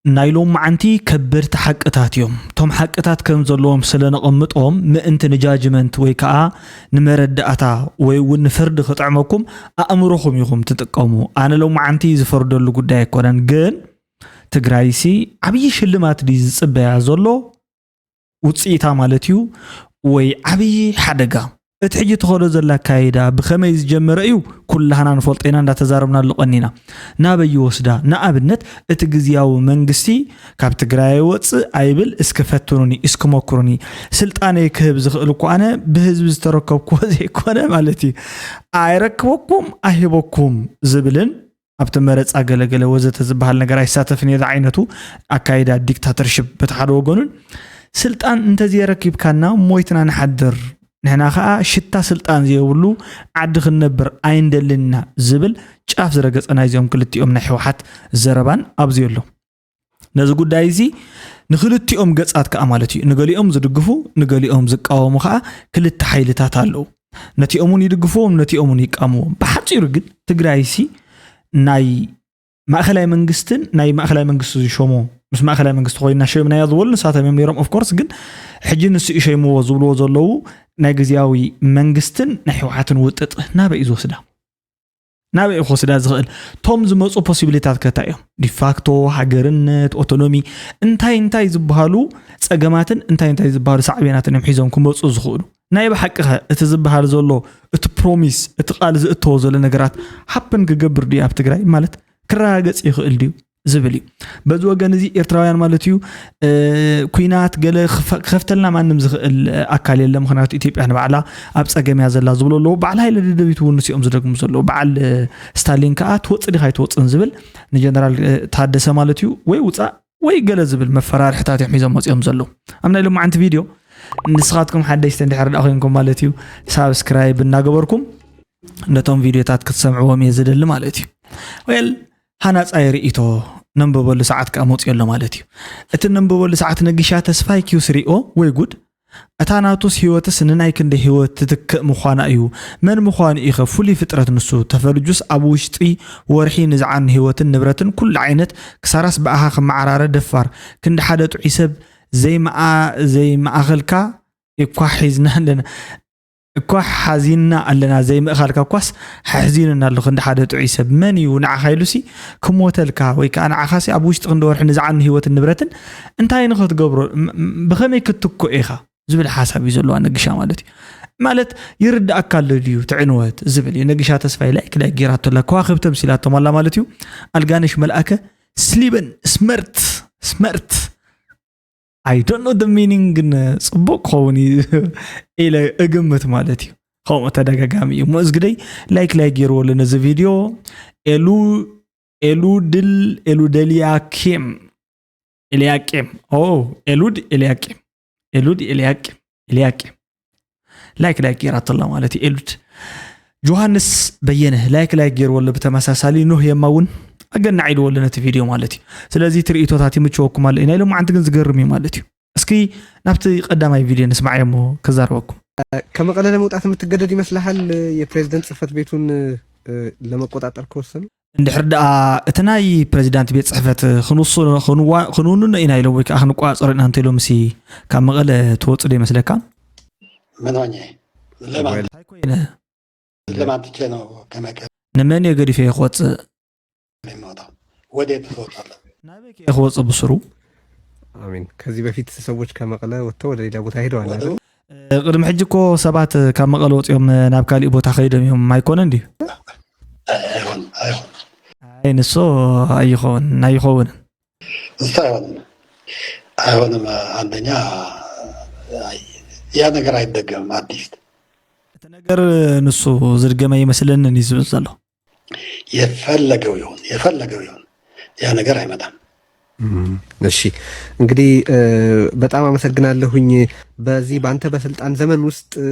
ናይ ሎማዓንቲ ከበድቲ ሓቅታት እዮም። እቶም ሓቅታት ከም ዘለዎም ስለ ነቐምጦም ምእንቲ ንጃጅመንት ወይ ከዓ ንመረዳእታ ወይ እውን ንፍርዲ ክጥዕመኩም ኣእምሮኹም ኢኹም ትጥቀሙ። ኣነ ሎማዓንቲ ዝፈርደሉ ጉዳይ ኣይኮነን፣ ግን ትግራይሲ ዓብዪ ሽልማት ድዩ ዝፅበያ ዘሎ? ውፅኢታ ማለት እዩ ወይ ዓብዪ ሓደጋ? እቲ ሕጂ ትኸዶ ዘላ ኣካይዳ ብኸመይ ዝጀመረ እዩ ኩላህና ንፈልጦ ኢና፣ እንዳተዛረብናሉ ቀኒና። ናበይ ይወስዳ? ንኣብነት እቲ ግዝያዊ መንግስቲ ካብ ትግራይ ኣይወፅእ ኣይብል፣ እስኪ ፈትኑኒ፣ እስኪ መክሩኒ። ስልጣነይ ክህብ ዝኽእል እኮ ኣነ ብህዝቢ ዝተረከብኩዎ ዘይኮነ ማለት እዩ። ኣይረክበኩም ኣይህበኩም ዝብልን ኣብቲ መረፃ ገለገለ ወዘተ ዝበሃል ነገር ኣይሳተፍን እየ ዝዓይነቱ ኣካይዳ ዲክታተርሽፕ በቲ ሓደ ወገኑን፣ ስልጣን እንተዘየረኪብካና ሞይትና ንሓድር፣ ንሕና ከዓ ሽታ ስልጣን ዘየብሉ ዓዲ ክንነብር ኣይንደልን ኢና ዝብል ጫፍ ዝረገፀ ናይዚኦም ክልቲኦም ናይ ህወሓት ዘረባን ኣብዚ ኣሎ። ነዚ ጉዳይ እዚ ንክልቲኦም ገፃት ከዓ ማለት እዩ፣ ንገሊኦም ዝድግፉ ንገሊኦም ዝቃወሙ ከዓ ክልተ ሓይልታት ኣለዉ። ነቲኦም እውን ይድግፍዎም፣ ነቲኦም እውን ይቃወምዎም። ብሓፂሩ ግን ትግራይሲ ናይ ማእኸላይ መንግስትን ናይ ማእኸላይ መንግስቲ ዝሸሞ፣ ምስ ማእኸላይ መንግስቲ ኮይና ሸይምናያ ዝበሉ ንሳቶም እዮም ነይሮም። ኦፍኮርስ ግን ሕጂ ንሱ እዩ ሸይምዎ ዝብልዎ ዘለዉ ናይ ግዝያዊ መንግስትን ናይ ህወሓትን ውጥጥ ናበይ እዩ ዝወስዳ? ናበይ እዩ ክወስዳ ዝኽእል? እቶም ዝመፁ ፖሲቢሊታት ከ እንታይ እዮም? ዲፋክቶ፣ ሃገርነት፣ ኦቶኖሚ፣ እንታይ እንታይ ዝበሃሉ ፀገማትን እንታይ እንታይ ዝበሃሉ ሳዕቤናትን እዮም ሒዞም ክመፁ ዝኽእሉ? ናይ ብሓቂ ኸ እቲ ዝበሃል ዘሎ፣ እቲ ፕሮሚስ፣ እቲ ቃል ዝእተዎ ዘሎ ነገራት ሃፕን ክገብር ድዩ ኣብ ትግራይ? ማለት ክረጋገፅ ይኽእል ድዩ ዝብል እዩ። በዚ ወገን እዚ ኤርትራውያን ማለት እዩ፣ እ፣ ኩናት ገለ ክፈ-፣ ክኸፍተልና ማንም ዝኽእል ኣካል የለ። ምኽንያቱ ኢትዮጵያ ንባዕላ ኣብ ፀገም እያ ዘላ ዝብሉ ኣለዉ። በዓል ሃይለ ደደቢት እውን ንሲኦም ዝደግሙ ዘለዉ። በዓል፣ እ፣ ስታሊን ከዓ ትወፅእ ዲኻ ኣይትወፅን ዝብል ንጀነራል፣ እ፣ ታደሰ ማለት እዩ፣ ወይ ውፃእ ወይ ገለ ዝብል መፈራርሕታት እዮም ሒዞም መፂኦም ዘለዉ። ኣብ ናይ ሎማዓንቲ ቪድዮ ንስኻትኩም ሓደሽቲ እንድሕር ደኣ ኮይንኩም ማለት እዩ፣ ሳብስክራይብ እናገበርኩም ነቶም ቪድዮታት ክትሰምዕዎም እየ ዝደሊ ማለት እዩ። ዌል፣ ሃናፃይ ርእይቶ ነንብበሉ ሰዓት ከዓ መፅዮ ኣሎ ማለት እዩ። እቲ ነንብበሉ ሰዓት ነጊሻ ተስፋይ ኪዩስ ሪኦ፣ ወይ ጉድ፣ እታ ናቱስ ህይወትስ ንናይ ክንደይ ህይወት ትትክእ ምዃና እዩ። መን ምዃኑ እዩ ኸ ፍሉይ ፍጥረት ንሱ? ተፈርጁስ ኣብ ውሽጢ ወርሒ ንዝዓኑ ህይወትን ንብረትን ኩሉ ዓይነት ክሳራስ ብኣኻ ክመዓራረ ደፋር። ክንዲ ሓደ ጥዑይ ሰብ ዘይመኣ-፣ ዘይመኣኸልካ እኳ ሒዝና ኣለና። እኳ ሓዚንና ኣለና፣ ዘይምእኻልካ እኳስ ሓሕዚኑና ኣሎ። ክንዲ ሓደ ጥዑይ ሰብ መን እዩ ንዓኻ ኢሉሲ ክሞተልካ ወይ ከዓ ንዓኻሲ ኣብ ውሽጢ ክንዲ ወርሒ ንዝዓኑ ህይወትን ንብረትን እንታይ ንኽትገብሮ፣ ም-፣ ም-፣ ብኸመይ ክትትክኦ ኢኻ ዝብል ሓሳብ እዩ ዘለዋ ነግሻ ማለት እዩ። ማለት ይርድኣካ ኣሎ ድዩ ትዕንወት ዝብል እዩ። ነግሻ ተስፋይ ላይክ ላይክ ጌራቶ ኣላ፣ ከዋኽብቲ ተምሲላቶም ኣላ ማለት እዩ። ኣልጋነሽ መልኣከ ስሊበን ስመርት ስመርት I don't know the meaning ግን ጽቡቕ ክኸውን እዩ ኢለ እግምት ማለት እዩ። ከምኡ ተደጋጋሚ እዩ። እሞ እዝግደይ ላይክ ላይክ ገይርዎ ኣሎ ነዚ ቪድዮ። ኤሉ፣ ኤሉ ድል፣ ኤሉ ደልያ ኬም፣ ኤልያቄም። ኦ፣ ኤሉድ ኤልያቄም፣ ኤሉድ ኤልያቄም፣ ኤልያቄም። ላይክ ላይክ ገይራቶ ኣላ ማለት እዩ ኤሉድ። ጆሃንስ በየነ ላይክ ላይክ ገይርዎ ኣሎ ብተመሳሳሊ። ኖህ የማ እውን ኣገናዕ ኢልዎ ኣሎ ነቲ ቪድዮ ማለት እዩ። ስለዚ እቲ ርእይቶታት ይምችወኩም ኣሎ እዩ። ናይ ሎማዓንቲ ግን ዝገርም እዩ ማለት እዩ። እስኪ ናብቲ ቀዳማይ ቪድዮ ንስማዕ እሞ ክዛረበኩም። ከመቐለ ለመውጣት የምትገደድ ይመስልሃል? የፕሬዝደንት ጽሕፈት ቤቱን፣ እ፣ ለመቆጣጠር ከወሰኑ? እንድሕር ደኣ እቲ ናይ ፕሬዚዳንት ቤት ጽሕፈት ክንውስኖ፣ ክንዋ-፣ ክንውንኖ ኢና ኢሎም ወይ ከዓ ክንቆጻጸሮ ኢና እንተኢሎምሲ ካብ መቐለ ትወጽእ ዶ ይመስለካ? ምን ሆኜ? ለማን? እንታይ ኮይነ? ለማን ትቼ ነው ከመቀሌ ንመን እየ ገዲፈ እየ ክወጽእ? የምወጣው? ወዴት ትወጣለህ? ናበይ ከ እየ ክወጽእ ብስሩ? አሜን። ከዚህ በፊት ሰዎች ከመቀለ ወጥተው ወደ ሌላ ቦታ ሄደዋል አይደል? እ፣ ቅድሚ ሕጂ እኮ ሰባት ካብ መቐለ ወፂኦም ናብ ካሊእ ቦታ ከይዶም እዮም፣ ኣይኮነን ድዩ? አይሆን አይሆን ኣይ ንሱ ኣይኸውን ኣይኸውንን። እሱ አይሆንም አይሆንም። አንደኛ አይ፣ ያ ነገር አይደገምም። አትሊስት እቲ ነገር ንሱ ዝድገመ ይመስለንን እዩ ዝብል ዘሎ። የፈለገው ይሁን የፈለገው ይሁን ያ ነገር አይመጣም። እም፣ እሺ እንግዲህ እ፣ በጣም አመሰግናለሁኝ። በዚህ በአንተ በስልጣን ዘመን ውስጥ እ፣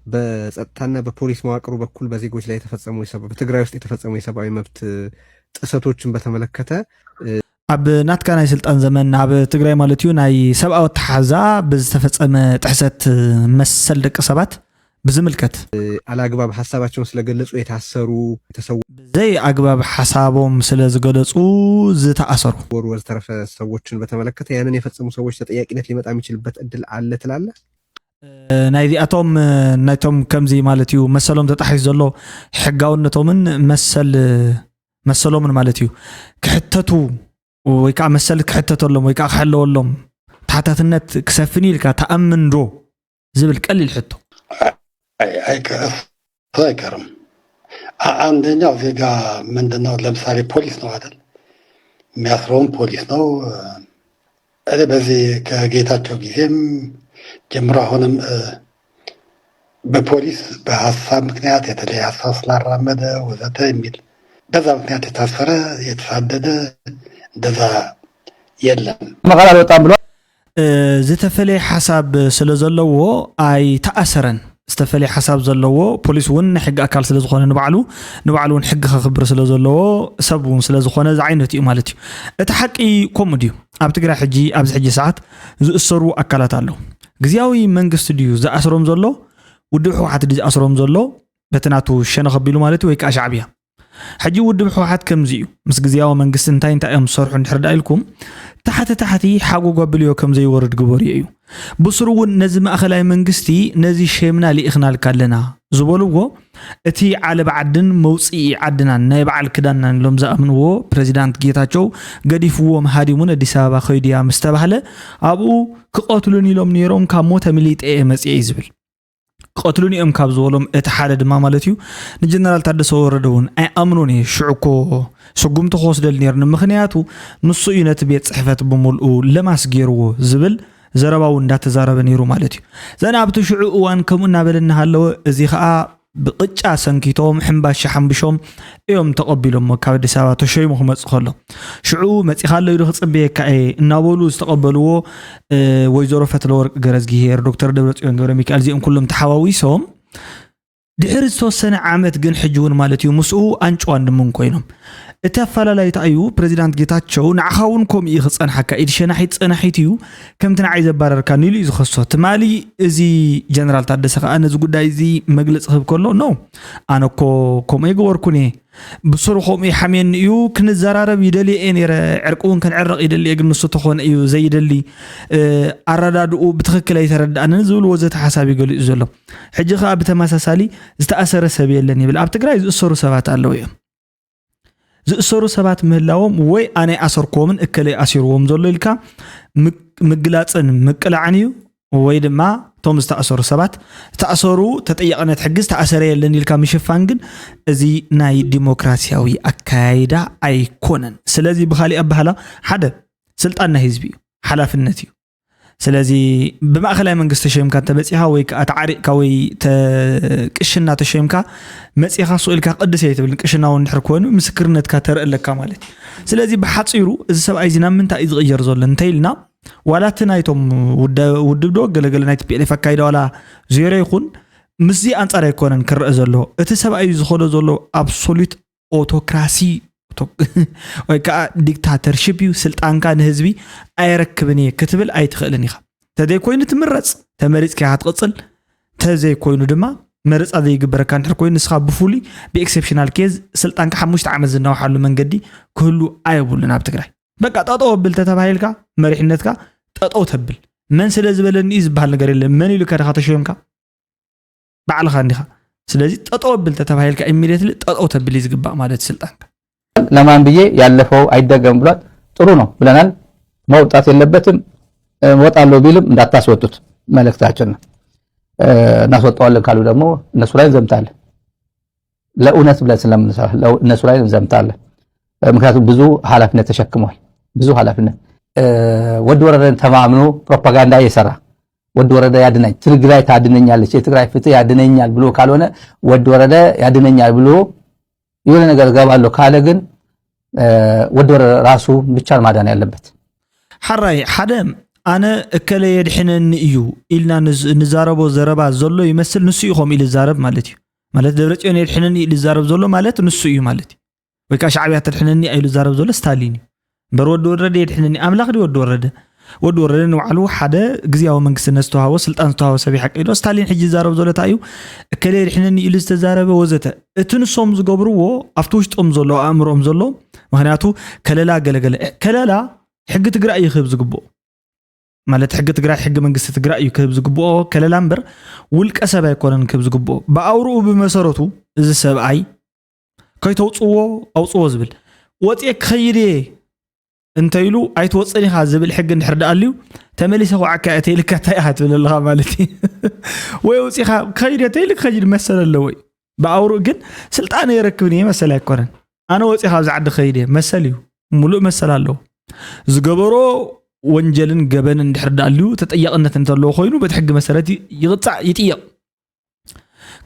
በጸጥታና በፖሊስ መዋቅሩ በኩል በዜጎች ላይ የተፈጸሙ የሰብ-፣ በትግራይ ውስጥ የተፈጸሙ የሰብአዊ መብት ጥሰቶችን በተመለከተ ኣብ ናትካ ናይ ስልጣን ዘመን ኣብ ትግራይ ማለት እዩ ናይ ሰብኣዊ ኣተሓዛ ብዝተፈጸመ ጥሕሰት መሰል ደቂ ሰባት ብዝምልከት አላግባብ ሀሳባቸውን ስለገለጹ የታሰሩ፣ የተሰወሩ ብዘይ ኣግባብ ሓሳቦም ስለ ዝገለጹ ዝተኣሰሩ ወዘተረፈ ሰዎችን በተመለከተ ያንን የፈጸሙ ሰዎች ተጠያቂነት ሊመጣ የሚችልበት እድል አለ ትላለህ? ናይዚኣቶም ናይቶም ከምዚ ማለት እዩ መሰሎም ተጣሒሱ ዘሎ ሕጋውነቶምን መሰል መሰሎምን ማለት እዩ ክሕተቱ ወይ ከዓ መሰል ክሕተተሎም ወይ ከዓ ክሕለወሎም ተሓታትነት ክሰፍን ኢልካ ተኣምን ዶ ዝብል ቀሊል ሕቶ። አይቀርም። አንደኛው ዜጋ ምንድነው? ለምሳሌ ፖሊስ ነው አይደል? የሚያስረውም ፖሊስ ነው። እኔ በዚህ ከጌታቸው ጊዜም ጀምሮ አሁንም በፖሊስ በሀሳብ ምክንያት የተለየ ሀሳብ ስላራመደ ወዘተ የሚል በዛ ምክንያት የታሰረ የተሳደደ እንደዛ የለም። መቐለ አልወጣም ብሎ ዝተፈለየ ሓሳብ ስለ ዘለዎ ኣይተኣሰረን። ዝተፈለየ ሓሳብ ዘለዎ ፖሊስ እውን ናይ ሕጊ ኣካል ስለ ዝኾነ ንባዕሉ ንባዕሉ እውን ሕጊ ከኽብር ስለ ዘለዎ ሰብ እውን ስለ ዝኾነ ዝዓይነት እዩ ማለት እዩ። እቲ ሓቂ ከምኡ ድዩ? ኣብ ትግራይ ሕጂ ኣብዚ ሕጂ ሰዓት ዝእሰሩ ኣካላት ኣለዉ። ግዝያዊ መንግስቲ ድዩ ዝኣስሮም ዘሎ? ውድብ ህወሓት ድዩ ዝኣስሮም ዘሎ? በቲ ናቱ ሸነኽ ኣቢሉ ማለት እዩ ወይ ከዓ ሻዕብያ? ሕጂ ውድብ ህወሓት ከምዚ እዩ። ምስ ግዝያዊ መንግስቲ እንታይ እንታይ እዮም ዝሰርሑ እንድሕር ዳ ኢልኩም ታሕቲ ታሕቲ ሓጎግ ኣቢልዮ ከም ዘይወርድ ግበርዮ እዩ። ብስሩ እውን ነዚ ማእኸላይ መንግስቲ ነዚ ሸምና ልኢኽናልካ ኣለና ዝበልዎ እቲ ዓለብ ዓድን መውፅኢ ዓድናን ናይ በዓል ክዳንናን ኢሎም ዝኣምንዎ ፕሬዚዳንት ጌታቸው ገዲፍዎም ሃዲሙን ኣዲስ ኣበባ ከይዱ እያ ምስ ተባህለ ኣብኡ ክቐትሉን ኢሎም ነይሮም ካብ ሞት ኣምሊጠ እየ መፅየ እዩ ዝብል። ክቐትሉን እዮም ካብ ዝበሎም እቲ ሓደ ድማ ማለት እዩ ንጀነራል ታደሰ ወረደ እውን ኣይኣምኖን እየ ሽዑ እኮ ስጉምቲ ክወስደሉ ነይሩ ምክንያቱ ንሱ እዩ ነቲ ቤት ፅሕፈት ብምልኡ ለማስ ገይርዎ ዝብል ዘረባ እውን እንዳተዛረበ ነይሩ ማለት እዩ ዘን ኣብቲ ሽዑ እዋን ከምኡ እናበለ እናሃለወ እዚ ከዓ ብቕጫ ሰንኪቶም ሕምባሻ ሓምብሾም እዮም ተቐቢሎሞ ካብ ኣዲስ ኣበባ ተሸይሙ ክመፅእ ከሎ ሽዑ መፂኻ ኣሎ ኢሉ ክፅበየካ እየ እናበሉ ዝተቐበልዎ ወይዘሮ ፈትለወርቅ ገረዝጊሄር ዶክተር ደብረፅዮን ገብረ ሚካኤል እዚኦም ኩሎም ተሓዋዊሶም ድሕሪ ዝተወሰነ ዓመት ግን ሕጂ እውን ማለት እዩ ምስኡ ኣንጭዋን ድሙን ኮይኖም እቲ ኣፈላላይ እንታይ እዩ ፕሬዚዳንት ጌታቸው ንዓኻ እውን ከምኡ እዩ ክፀንሓካ ኢድ ሸናሒት ፀናሒት እዩ ከምቲ ንዓይ ዘባረርካኒ ኢሉ እዩ ዝኸሶ ትማሊ እዚ ጀነራል ታደሰ ከዓ ነዚ ጉዳይ እዚ መግለፂ ክህብ ከሎ ኖ ኣነ እኮ ከምኡ ኣይገበርኩን እየ ብስሩ ከምኡ ይሓምየኒ እዩ ክንዘራረብ ይደልየ እየ ነይረ ዕርቂ እውን ክንዕረቕ ይደሊ እየ ግን ንሱ ተኾነ እዩ ዘይደሊ ኣረዳድኡ ብትኽክል ኣይተረዳእንን ዝብል ወዘተ ሓሳብ እዩ ገሊፁ ዘሎ ሕጂ ከዓ ብተመሳሳሊ ዝተኣሰረ ሰብ የለን ይብል ኣብ ትግራይ ዝእሰሩ ሰባት ኣለዉ እዮም ዝእሰሩ ሰባት ምህላዎም ወይ ኣነ ኣሰርክዎምን እከለ ኣሲርዎም ዘሎ ኢልካ ምግላፅን ምቅላዕን እዩ ወይ ድማ እቶም ዝተኣሰሩ ሰባት ዝተኣሰሩ ተጠያቕነት ሕጊ ዝተኣሰረ የለን ኢልካ ምሽፋን ግን እዚ ናይ ዲሞክራሲያዊ ኣካያይዳ ኣይኮነን ስለዚ ብካሊእ ኣባህላ ሓደ ስልጣን ናይ ህዝቢ እዩ ሓላፍነት እዩ ስለዚ ብማእኸላይ መንግስቲ ተሸምካ እንተመፂኻ ወይ ከዓ ተዓሪቕካ ወይ ቅሽና ተሸምካ መፂኻ ስቕ ኢልካ ቅድስ ኣይትብል ቅሽና እውን ድሕር ኮይኑ ምስክርነትካ ተርኢ ኣለካ ማለት እዩ ስለዚ ብሓፂሩ እዚ ሰብኣይ እዚ ናብ ምንታይ እዩ ዝቕየር ዘሎ እንተኢልና ዋላ እቲ ናይቶም ውድብ ዶ ገለገለ ናይ ቲፒኤልኤፍ ኣካይዳ ዋላ ዜሮ ይኹን ምስዚ ኣንፃር ኣይኮነን ክረአ ዘሎ እቲ ሰብኣይ ዝኸዶ ዘሎ ኣብሶሉት ኦቶክራሲ ወይ ከዓ ዲክታተርሽፕ እዩ ስልጣንካ ንህዝቢ ኣየረክብን እየ ክትብል ኣይትኽእልን ኢኻ ተዘይኮይኑ ትምረፅ ተመሪፅካ ኢኻ ትቕፅል ተዘይኮይኑ ድማ መረፃ ዘይግበረካ እንድሕር ኮይኑ ንስኻ ብፍሉይ ብኤክሴፕሽናል ኬዝ ስልጣንካ ሓሙሽተ ዓመት ዝነውሓሉ መንገዲ ክህሉ ኣየብሉን ኣብ ትግራይ በቃ ጠጠው ኣብል ተተባሂልካ መሪሕነትካ ጠጠው ተብል መን ስለ ዝበለኒ እዩ ዝበሃል ነገር የለን መን ኢሉካ ድኻ ተሾምካ ባዕልኻ እንዲኻ ስለዚ ጠጠው ኣብል ተተባሂልካ ኢሚድየትሊ ጠጠው ተብል እዩ ዝግባእ ማለት ስልጣንካ ለማን ብዬ ያለፈው አይደገም ብሏል። ጥሩ ነው ብለናል። መውጣት የለበትም። እወጣለሁ ቢልም እንዳታስወጡት መልእክታችን ነው። እናስወጣዋለን ካሉ ደግሞ እነሱ ላይ እንዘምታለን። ለእውነት ብለን ስለምንሰራ እነሱ ላይ እንዘምታለን። ምክንያቱም ብዙ ኃላፊነት ተሸክሟል። ብዙ ኃላፊነት ወዲ ወረደን ተማምኖ ፕሮፓጋንዳ እየሰራ ወዲ ወረደ ያድናኝ፣ ትግራይ ታድነኛለች፣ የትግራይ ፍትህ ያድነኛል ብሎ ካልሆነ ወዲ ወረደ ያድነኛል ብሎ የሆነ ነገር እገባለሁ ካለ ግን ወዲ ወረደ ራሱ ብቻ ማዳን ያለበት። ሓራይ ሓደ ኣነ እከለ የድሕነኒ እዩ ኢልና ንዛረቦ ዘረባ ዘሎ ይመስል ንሱ እዩ ከምኡ ኢሉ ዝዛረብ ማለት እዩ። ማለት ደብረፅዮን የድሕነኒ ኢሉ ዝዛረብ ዘሎ ማለት ንሱ እዩ ማለት እዩ። ወይ ከዓ ሻዕብያ ተድሕነኒ ኢሉ ዝዛረብ ዘሎ ስታሊን እዩ። እምበር ወዲ ወረደ የድሕነኒ ኣምላኽ ድዩ ወዲ ወረደ? ወዲ ወረደ ንባዕሉ ሓደ ግዝያዊ መንግስቲ ነዝተዋሃቦ ስልጣን ዝተዋሃቦ ሰብ ሓቂ ኢሎ። ስታሊን ሕጂ ዝዛረብ ዘሎ እንታይ እዩ? እከለ ድሕነኒ ኢሉ ዝተዛረበ ወዘተ፣ እቲ ንሶም ዝገብርዎ ኣብቲ ውሽጦም ዘሎ ኣእምሮኦም ዘሎ። ምክንያቱ ከለላ ገለገለ ከለላ ሕጊ ትግራይ እዩ ክህብ ዝግብኦ። ማለት ሕጊ ትግራይ፣ ሕጊ መንግስቲ ትግራይ እዩ ክህብ ዝግብኦ ከለላ እምበር ውልቀ ሰብ ኣይኮነን ክህብ ዝግብኦ። ብኣውርኡ ብመሰረቱ እዚ ሰብኣይ ከይተውፅዎ ኣውፅዎ ዝብል፣ ወፅየ ክኸይድ እየ እንተኢሉ ኣይትወፅን ኢኻ ዝብል ሕጊ እንድሕር ደኣልዩ፣ ተመሊሰ ክወዓካ እየ ተይልካ እንታይ ኢኻ ትብል ኣለኻ ማለት እዩ። ወይ ውፂኻ ክኸይድ እየ ተይሉ ክኸይድ መሰል ኣለዎ እዩ። ብኣውርኡ ግን ስልጣን የረክብን እየ መሰል ኣይኮነን። ኣነ ወፂኻ ኣብዚ ዓዲ ክኸይድ እየ መሰል እዩ፣ ሙሉእ መሰል ኣለዎ። ዝገበሮ ወንጀልን ገበንን እንድሕር ደኣልዩ ተጠያቕነት እንተለዎ ኮይኑ በቲ ሕጊ መሰረት ይ- ይቕፃዕ ይጥየቕ።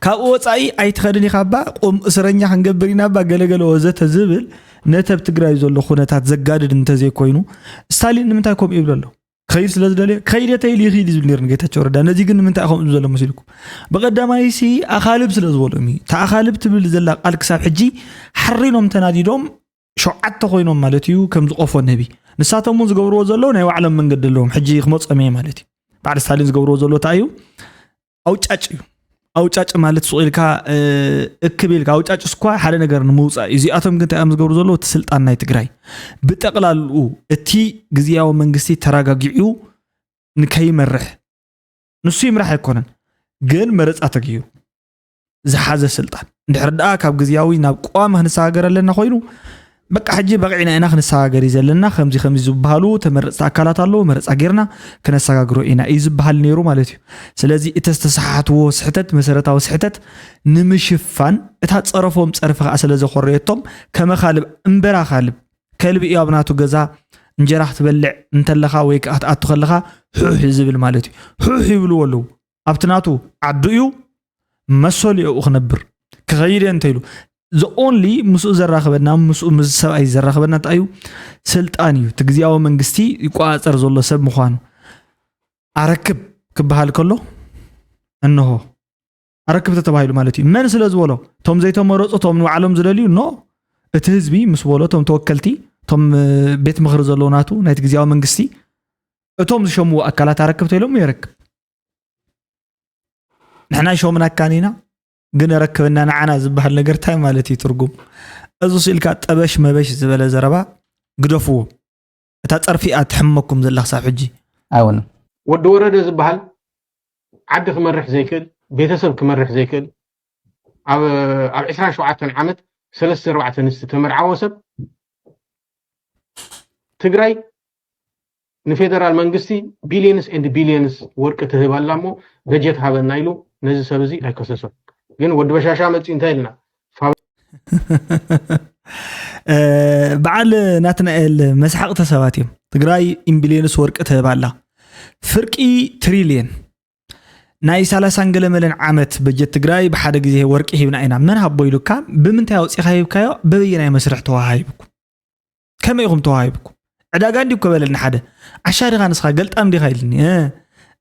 ካብኡ ወፃኢ ኣይትኸድን ኢኻ እባ፣ ቁም እስረኛ ክንገብር ኢና እባ፣ ገለገለ ወዘተ ዝብል ነቲ ኣብ ትግራይ ዘሎ ኩነታት ዘጋድድ እንተዘይኮይኑ፣ ስታሊን ንምንታይ ከምኡ ይብል ኣሎ? ክኸይድ ስለ ዝደለየ ክኸይድ እየ ተይሉ ይኽይድ እዩ ዝብል ነይሩ ንጌታቸው ረዳ። ነዚ ግን ንምንታይ ከምኡ ዘሎ መሲልኩም? ብቐዳማይሲ ኣኻልብ ስለ ዝበሎም እዩ። እታ ኣኻልብ ትብል ዘላ ቃል ክሳብ ሕጂ ሓሪኖም ተናዲዶም ሸውዓተ ኮይኖም ማለት እዩ፣ ከም ዝቆፎ ንህቢ። ንሳቶም እውን ዝገብርዎ ዘለዉ ናይ ባዕሎም መንገዲ ኣለዎም። ሕጂ ክመጾም እየ ማለት እዩ። በዓል ስታሊን ዝገብርዎ ዘሎ እንታይ እዩ? ኣውጫጭ እዩ። ኣውጫጭ ማለት ሱቕ ኢልካ፣ እ፣ እክብ ኢልካ፣ ኣውጫጭ እስኳ ሓደ ነገር ንምውፃእ እዩ። እዚኣቶም ግን እንታይ እዮም ዝገብሩ ዘለዉ? እቲ ስልጣን ናይ ትግራይ ብጠቕላልኡ እቲ ግዝያዊ መንግስቲ ተረጋጊዑ ንከይመርሕ፣ ንሱ ይምራሕ ኣይኮነን፣ ግን መረፃ ተገይሩ ዝሓዘ ስልጣን እንድሕር ደኣ ካብ ግዝያዊ ናብ ቋሚ ክንሰጋገር ኣለና ኮይኑ፣ በቃ ሕጂ በቂዕና ኢና ክንሰጋገር እዩ ዘለና፣ ከምዚ ከምዚ ዝበሃሉ ተመረፅቲ ኣካላት ኣለዉ፣ መረፃ ጌርና ክነሰጋግሮ ኢና እዩ ዝበሃል ነይሩ ማለት እዩ። ስለዚ እቲ ዝተሰሓሕትዎ ስሕተት፣ መሰረታዊ ስሕተት ንምሽፋን እታ ፀረፎም ፀርፊ ከዓ ስለ ዘኾረየቶም ከመ ካልብ እምበራ ካልብ ከልቢ እዩ ኣብ ናቱ ገዛ እንጀራ ክትበልዕ እንተለኻ ወይ ከዓ ክትኣቱ ከለኻ ሑሕ እዩ ዝብል ማለት እዩ። ሑሕ ይብልዎ ኣለዉ። ኣብቲ ናቱ ዓዱ እዩ መሰሉ እዩ ኣብኡ ክነብር። ክኸይድ እየ እንተኢሉ the only ምስኡ ዘራኽበና ምስኡ ምስ ሰብኣይ ዘራኽበና እንታይ እዩ? ስልጣን እዩ። እቲ ግዝያዊ መንግስቲ ይቆፃፀር ዘሎ ሰብ ምዃኑ ኣረክብ ክበሃል ከሎ እንሆ ኣረክብ ተተባሂሉ ማለት እዩ። መን ስለ ዝበሎ? እቶም ዘይተመረፁ፣ እቶም ንባዕሎም ዝደልዩ ኖ። እቲ ህዝቢ ምስ በሎ፣ እቶም ተወከልቲ፣ እቶም እ፣ ቤት ምኽሪ ዘለዎ ናቱ ናይቲ ግዝያዊ መንግስቲ፣ እቶም ዝሸምዎ ኣካላት ኣረክብ ተኢሎም የረክብ። ንሕና ሾምናካን ኢና ግን ኣረክበና ንዓና ዝበሃል ነገር እንታይ ማለት እዩ ትርጉም? እዚ ስኢልካ ጠበሽ መበሽ ዝበለ ዘረባ ግደፍዎ። እታ ፀርፊ እያ ትሕመኩም ዘላ ክሳብ ሕጂ። ኣይኮነን። ወዲ ወረደ ዝበሃል ዓዲ ክመርሕ ዘይክእል፣ ቤተሰብ ክመርሕ ዘይክእል፣ ኣብ ኣብ ዕስራን ሸውዓተን ዓመት ሰለስተ ኣርባዕተ ኣንስቲ ተመርዓወ ሰብ ትግራይ ንፌደራል መንግስቲ billions and billions ወርቂ ትህብ ኣላ እሞ በጀት ሃበና ኢሉ ነዚ ሰብ እዚ ኣይከሰሶን። ግን ወዲ በሻሻ መፂኡ እንታይ ኢልና በዓል ናትናኤል መስሓቕቲ ሰባት እዮም። ትግራይ ኢምቢልዮንስ ወርቂ ትህብ ኣላ፣ ፍርቂ ትሪልየን ናይ ሰላሳን ገለመለን ዓመት በጀት ትግራይ ብሓደ ግዜ ወርቂ ሂብና ኢና። መን ሃቦ ኢሉካ? ብምንታይ ኣውፂኻ ሂብካዮ? በበየናይ መስርሕ ተዋሃሂብኩም? ከመይ ኢኹም ተዋሂብኩም? ዕዳጋ እንዲዩ እኮ በለኒ ሓደ። ዓሻ ዲኻ ንስኻ? ገልጣም ዲኻ ኢልኒ። እ፣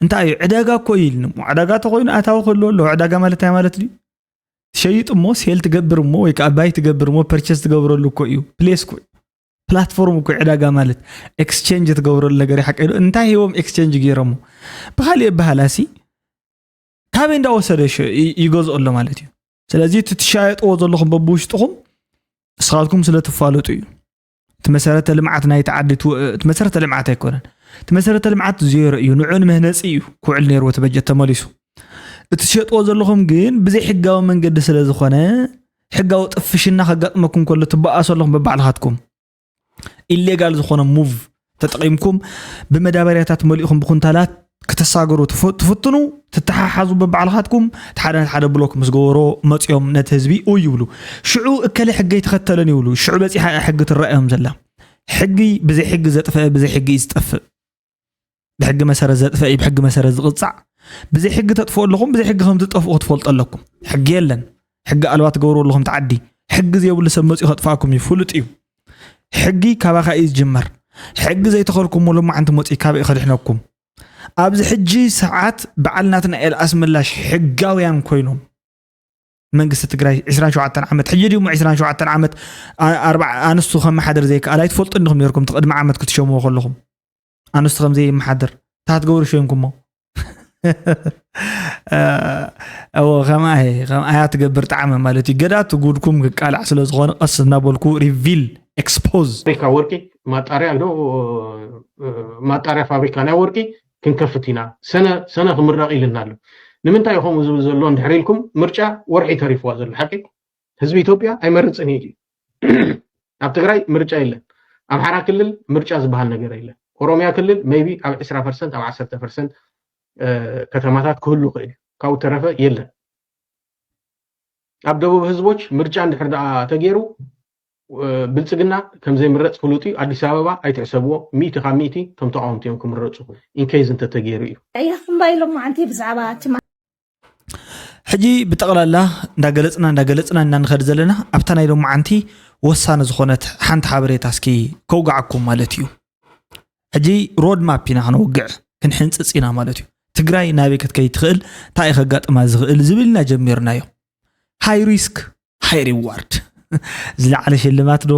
እንታይ እዩ ዕዳጋ እኮ እዩ ኢልኒ። እሞ ዕዳጋ ተኾይኑ ኣታዊ ክህልዎ ኣለዎ። ዕዳጋ ማለት እንታይ ማለት ድዩ? ትሸይጥ እሞ ሴል ትገብር እሞ ወይ ከዓ ባይ ትገብር እሞ ፐርቸስ ትገብረሉ እኮ እዩ። ፕሌስ እኮ እዩ። ፕላትፎርም እኮ እዩ ዕዳጋ ማለት። ኤክስቼንጅ ትገብረሉ ነገር እዩ። ሓቂ ዶ? እንታይ ሂቦም ኤክስቼንጅ ገይሮሞ? ብኻሊእ ኣበሃህላሲ ካበይ እንዳወሰደ ሸ- ይ- ይገዝኦ ኣሎ ማለት እዩ። ስለዚ እቲ ትሻየጥዎ ዘለኹም በብውሽጥኹም ንስኻትኩም ስለ ትፋለጡ እዩ። እቲ መሰረተ ልምዓት ናይቲ ዓዲ ትው- እቲ መሰረተ ልምዓት ኣይኮነን። እቲ መሰረተ ልምዓት ዜሮ እዩ። ንዑ ንመህነፂ እዩ ክውዕል ነይርዎ እቲ በጀት ተመሊሱ። እቲ ትሸጥዎ ዘለኹም ግን ብዘይ ሕጋዊ መንገዲ ስለ ዝኾነ ሕጋዊ ጥፍሽና ከጋጥመኩም ከሎ ትበኣሱ ኣለኹም በባዕልኻትኩም። ኢሌጋል ዝኾነ ሙቭ ተጠቒምኩም ብመዳበርያታት መሊእኹም ብኩንታላት ክተሳገሩ ትፍ- ትፍትኑ፣ ትተሓሓዙ በባዕልኻትኩም። እቲ ሓደ ነቲ ሓደ ብሎክ ምስ ገበሮ መፂኦም ነቲ ህዝቢ ኡይ ይብሉ። ሽዑ እከለ ሕጊ ኣይተኸተለን ይብሉ። ሽዑ በፂሓ እያ ሕጊ ትረኣዮም ዘላ። ሕጊ ብዘይ ሕጊ ዘጥፈአ ብዘይ ሕጊ እዩ ዝጠፍእ። ብሕጊ መሰረት ዘጥፈአ እዩ ብሕጊ መሰረት ዝቕፃዕ። ብዘይ ሕጊ ተጥፍኡ ኣለኹም፣ ብዘይ ሕጊ ከም ትጠፍኡ ክትፈልጡ ኣለኩም። ሕጊ የለን። ሕጊ ኣልባ ትገብሩ ኣለኹም። እቲ ዓዲ ሕጊ ዘይብሉ ሰብ መፂኡ ከጥፍኣኩም እዩ፣ ፍሉጥ እዩ። ሕጊ ካባኻ እዩ ዝጅመር። ሕጊ ዘይተኸልኩሞ ሎማዓንቲ መፂኡ ካበይ ከድሕነኩም? ኣብዚ ሕጂ ሰዓት በዓል ናትናኤል ኣስመላሽ ሕጋውያን ኮይኖም መንግስቲ ትግራይ ዕስራን ሸውዓተን ዓመት፣ ሕጂ ድዩ እሞ ዕስራን ሸውዓተን ዓመት ኣ- ኣርባዕ ኣንስቱ ከመሓደር ዘይከኣል? ኣይትፈልጡ እንዲኹም ነይርኩም እቲ ቅድሚ ዓመት ክትሸምዎ ከለኹም። ኣንስቲ ከም ዘይመሓድር እንታይ ትገብሩ ሸይንኩሞ? እዎ፣ ከምኣ እየ፣ ከምኣ እያ ትገብር ጣዕመ ማለት እዩ። ገዳት ጉድኩም ክቃላዕ ስለ ዝኾነ ቀስ እናበልኩ ሪቪል፣ ኤክስፖዝ። ፋብሪካ ወርቂ ማጣሪያ ዶ ማጣሪያ ፋብሪካ ናይ ወርቂ ክንከፍት ኢና፣ ሰነ ሰነ ክምረቕ ኢልና ኣሎ። ንምንታይ ኢኹም ዝብል ዘሎ እንድሕር ኢልኩም፣ ምርጫ ወርሒ ተሪፍዋ ዘሎ ሓቂ ህዝቢ ኢትዮጵያ ኣይመርፅን እዩ። ኣብ ትግራይ ምርጫ የለን። ኣምሓራ ክልል ምርጫ ዝበሃል ነገር የለን። ኦሮሚያ ክልል maybe ኣብ ዕስራ ፐርሰንት ኣብ ዓሰርተ ፐርሰንት ከተማታት ክህሉ ይኽእል እዩ። ካብኡ ተረፈ የለን። ኣብ ደቡብ ህዝቦች ምርጫ እንድሕር ደኣ ተገይሩ ብልፅግና ከም ዘይምረፅ ፍሉጥ እዩ። ኣዲስ ኣበባ ኣይትሕሰብዎ፣ ሚእቲ ካብ ሚእቲ እቶም ተቃወምቲ እዮም ክምረፁ፣ ኢንኬዝ እንተተገይሩ እዩ። ቀያሕኩም ባ ኢሎም መዓንቲ ብዛዕባ እቲ ሕጂ ብጠቕላላ እንዳገለፅና እንዳገለፅና ኢና ንኸድ ዘለና ኣብታ ናይ ሎማዓንቲ ወሳኒ ዝኾነት ሓንቲ ሓበሬታ እስኪ ከውግዓኩም ማለት እዩ። ሕጂ ሮድ ማፕ ኢና ክነውግዕ ክንሕንፅፅ ኢና ማለት እዩ። ትግራይ ናበይ ክትከይድ ትኽእል፣ እንታይ እዩ ከጋጥማ ዝኽእል ዝብል ኢና ጀሚርናዮ። ሃይ ሪስክ ሃይ ሪዋርድ፣ ዝለዓለ ሽልማት ዶ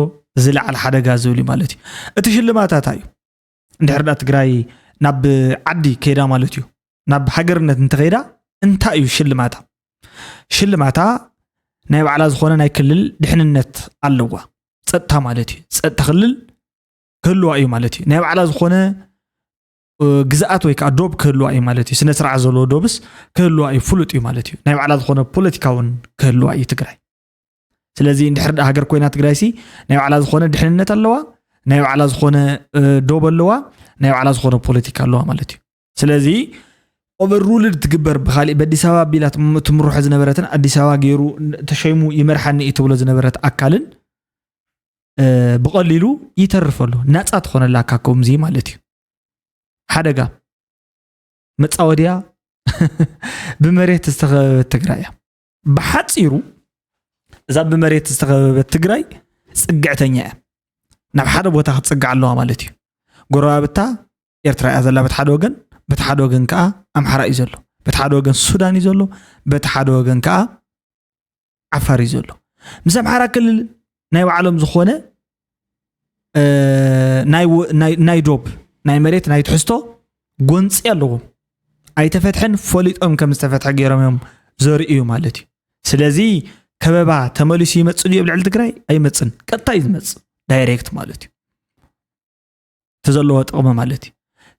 ዝለዓለ ሓደጋ ዝብል እዩ ማለት እዩ። እቲ ሽልማታ እንታይ እዩ? እንድሕር ዳ ትግራይ ናብ ዓዲ ከይዳ ማለት እዩ፣ ናብ ሃገርነት እንተኸይዳ እንታይ እዩ ሽልማታ? ሽልማታ ናይ ባዕላ ዝኾነ ናይ ክልል ድሕንነት ኣለዋ። ፀጥታ ማለት እዩ። ፀጥታ ክልል ክህልዋ እዩ ማለት እዩ። ናይ ባዕላ ዝኾነ ግዝኣት ወይ ከዓ ዶብ ክህልዋ እዩ ማለት እዩ። ስነ ስርዓት ዘለዎ ዶብስ ክህልዋ እዩ፣ ፍሉጥ እዩ ማለት እዩ። ናይ ባዕላ ዝኾነ ፖለቲካ እውን ክህልዋ እዩ ትግራይ። ስለዚ እንድሕር ዳ ሃገር ኮይና ትግራይ ሲ ናይ ባዕላ ዝኾነ ድሕንነት ኣለዋ፣ ናይ ባዕላ ዝኾነ ዶብ ኣለዋ፣ ናይ ባዕላ ዝኾነ ፖለቲካ ኣለዋ ማለት እዩ። ስለዚ ኦቨርሩልድ ትግበር ብካሊእ በኣዲስ ኣበባ ኣቢላ ትምርሖ ዝነበረትን ኣዲስ ኣበባ ገይሩ ተሸይሙ ይመርሓኒ እዩ ትብሎ ዝነበረት ኣካልን ብቐሊሉ ይተርፍ ኣሎ፣ ናፃ ትኾነላ ካብ ከምዚ ማለት እዩ። ሓደጋ መፃወድያ ብመሬት ዝተኸበበት ትግራይ እያ። ብሓፂሩ እዛ ብመሬት ዝተኸበበት ትግራይ ፅግዕተኛ እያ። ናብ ሓደ ቦታ ክትፅጋዕ ኣለዋ ማለት እዩ። ጎረባብታ ኤርትራ እያ ዘላ በቲ ሓደ ወገን፣ በቲ ሓደ ወገን ከዓ ኣምሓራ እዩ ዘሎ፣ በቲ ሓደ ወገን ሱዳን እዩ ዘሎ፣ በቲ ሓደ ወገን ከዓ ዓፋር እዩ ዘሎ። ምስ ኣምሓራ ክልል ናይ ባዕሎም ዝኾነ ናይ ዶብ ናይ መሬት ናይ ትሕዝቶ ጎንፂ ኣለዎም። ኣይተፈትሐን፣ ፈሊጦም ከም ዝተፈትሐ ገይሮም እዮም ዘርእዩ ማለት እዩ። ስለዚ ከበባ ተመሊሱ ይመፅእ ድዩ ኣብ ልዕሊ ትግራይ? ኣይመፅን። ቀጥታ እዩ ዝመፅእ ዳይሬክት ማለት እዩ። እቲ ዘለዎ ጥቕሚ ማለት እዩ።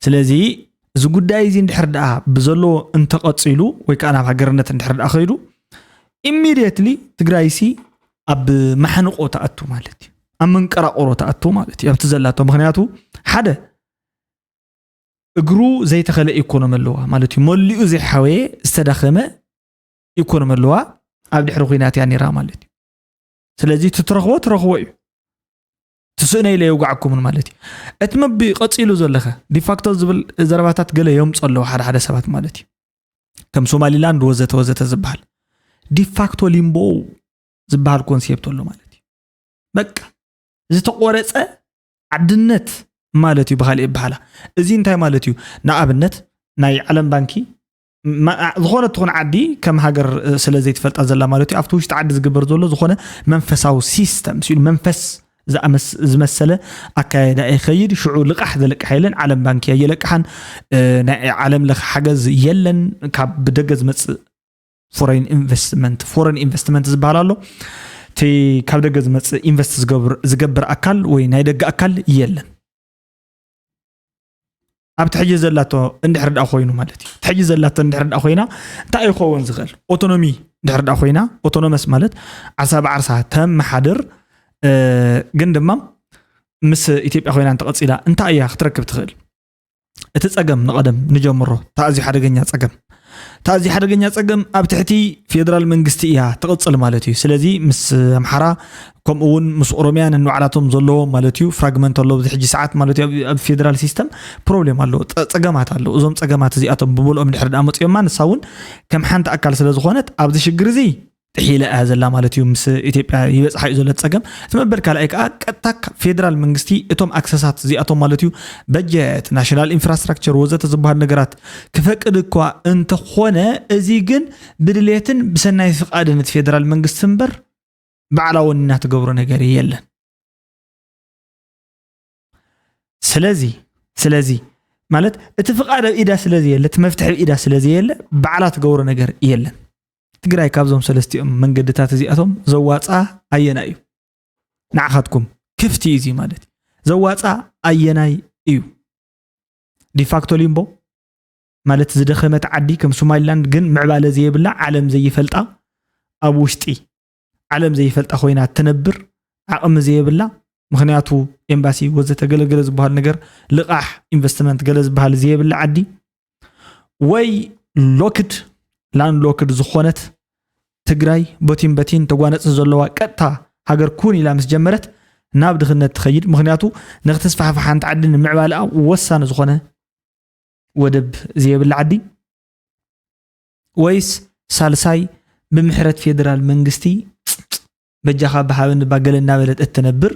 ስለዚ እዚ ጉዳይ እዚ እንድሕር ደኣ ብዘለዎ እንተቐፂሉ ወይ ከዓ ናብ ሃገርነት እንድሕር ደኣ ከይዱ ኢሚድየትሊ ትግራይ ሲ ኣብ ማሕንቆ ተኣቱ ማለት እዩ። ኣብ መንቀራቆሮ ተኣቱ ማለት እዩ። ኣብቲ ዘላቶ ምክንያቱ ሓደ እግሩ ዘይተኸለ ኢኮኖሚ ኣለዋ ማለት እዩ። መሊኡ ዘይሓወየ ዝተዳኸመ ኢኮኖሚ ኣለዋ። ኣብ ድሕሪ ኩናት እያ ነይራ ማለት እዩ። ስለዚ እቲ ትረኽቦ ትረኽቦ እዩ። ትስእነ ኢለ የውግዓኩምን ማለት እዩ። እቲ መቢ ቀፂሉ ዘለኸ ዲፋክቶ ዝብል ዘረባታት ገለ የምፁ ኣለዉ ሓደ ሓደ ሰባት ማለት እዩ። ከም ሶማሊላንድ ወዘተ ወዘተ ዝበሃል ዲፋክቶ ሊምቦ ዝበሃል ኮንሴፕት ኣሎ ማለት እዩ። በቃ ዝተቆረፀ ዓድነት ማለት እዩ ብካሊእ ይበሃላ። እዚ እንታይ ማለት እዩ? ንኣብነት ናይ ዓለም ባንኪ ዝኾነ ትኹን ዓዲ ከም ሃገር ስለ ዘይትፈልጣ ዘላ ማለት እዩ። ኣብቲ ውሽጢ ዓዲ ዝግበር ዘሎ ዝኾነ መንፈሳዊ ሲስተም ሲሉ መንፈስ ዝመሰለ ኣካየዳ ይኸይድ። ሽዑ ልቃሕ ዘለቅሓ የለን። ዓለም ባንኪ እያ የለቅሓን። ናይ ዓለም ለኸ ሓገዝ የለን። ካብ ብደገ ዝመፅእ ፎሬን ኢንቨስትመንት ፎረን ኢንቨስትመንት ዝበሃል ኣሎ። እቲ ካብ ደገ ዝመፅእ ኢንቨስት ዝገብር ኣካል ወይ ናይ ደገ ኣካል የለን። ኣብቲ ሕጂ ዘላቶ እንድሕር ደኣ ኮይኑ ማለት እዩ። እቲ ሕጂ ዘላቶ እንድሕር ደኣ ኮይና እንታይ ይኸውን ዝኽእል? ኦቶኖሚ እንድሕር ደኣ ኮይና፣ ኦቶኖመስ ማለት ዓርሳ ብዓርሳ ተመሓድር ግን ድማ ምስ ኢትዮጵያ ኮይና እንተቐፂላ እንታይ እያ ክትረክብ ትኽእል? እቲ ፀገም ንቐደም ንጀምሮ። እቲ ኣዝዩ ሓደገኛ ፀገም እቲ ኣዝዩ ሓደገኛ ፀገም ኣብ ትሕቲ ፌደራል መንግስቲ እያ ትቕፅል ማለት እዩ። ስለዚ ምስ ኣምሓራ ከምኡ እውን ምስ ኦሮሚያ ነንባዕላቶም ዘለዎም ማለት እዩ ፍራግመንት ኣሎ ኣብዚ ሕጂ ሰዓት ማለት እዩ። ኣብ ፌደራል ሲስተም ፕሮብሌም ኣሎ፣ ፀገማት ኣሎ። እዞም ፀገማት እዚኣቶም ብምልኦም ድሕሪ ደኣ መፅኦማ ንሳ እውን ከም ሓንቲ ኣካል ስለ ዝኾነት ኣብዚ ሽግር እዚ ጥሒለ እያ ዘላ ማለት እዩ። ምስ ኢትዮጵያ ይበፅሓ እዩ ዘሎ ፀገም። እቲ መበል ካልኣይ ከዓ ቀጥታ ፌደራል መንግስቲ እቶም ኣክሰሳት እዚኣቶም ማለት እዩ በጀት፣ ናሽናል ኢንፍራስትራክቸር ወዘተ ዝበሃሉ ነገራት ክፈቅድ እኳ እንተኾነ እዚ ግን ብድሌትን ብሰናይ ፍቃድን እቲ ፌደራል መንግስቲ እምበር ባዕላውን እናተገብሮ ነገር የለን። ስለዚ ስለዚ ማለት እቲ ፍቓድ ኣብ ኢዳ ስለ ዘየለ፣ እቲ መፍትሒ ኣብ ኢዳ ስለ ዘየለ፣ ባዕላ ትገብሮ ነገር የለን። ትግራይ ካብዞም ሰለስቲኦም መንገድታት እዚኣቶም ዘዋፅኣ ኣየናይ እዩ? ንዓኻትኩም ክፍቲ እዩ እዚ ማለት እዩ። ዘዋፅኣ ኣየናይ እዩ? ዲፋክቶ ሊምቦ ማለት ዝደኸመት ዓዲ ከም ሶማሊላንድ ግን ምዕባለ ዘየብላ፣ ዓለም ዘይፈልጣ፣ ኣብ ውሽጢ ዓለም ዘይፈልጣ ኮይና ትነብር፣ ዓቕሚ ዘየብላ፣ ምኽንያቱ ኤምባሲ ወዘተ ገለገለ ዝበሃል ነገር፣ ልቓሕ ኢንቨስትመንት ገለ ዝበሃል ዘየብላ ዓዲ፣ ወይ ሎክድ ላንድ ሎክድ ዝኾነት ትግራይ በቲን በቲን ተጓነፂ ዘለዋ ቀጥታ ሃገር ኩን ኢላ ምስ ጀመረት ናብ ድኽነት ትኸይድ። ምኽንያቱ ንክትስፋሕፋሕ ሓንቲ ዓዲ ንምዕባለኣ ወሳኒ ዝኾነ ወደብ ዘየብላ ዓዲ፣ ወይስ ሳልሳይ ብምሕረት ፌደራል መንግስቲ በጃኻ ብሃበኒ ባገለ እናበለት እትነብር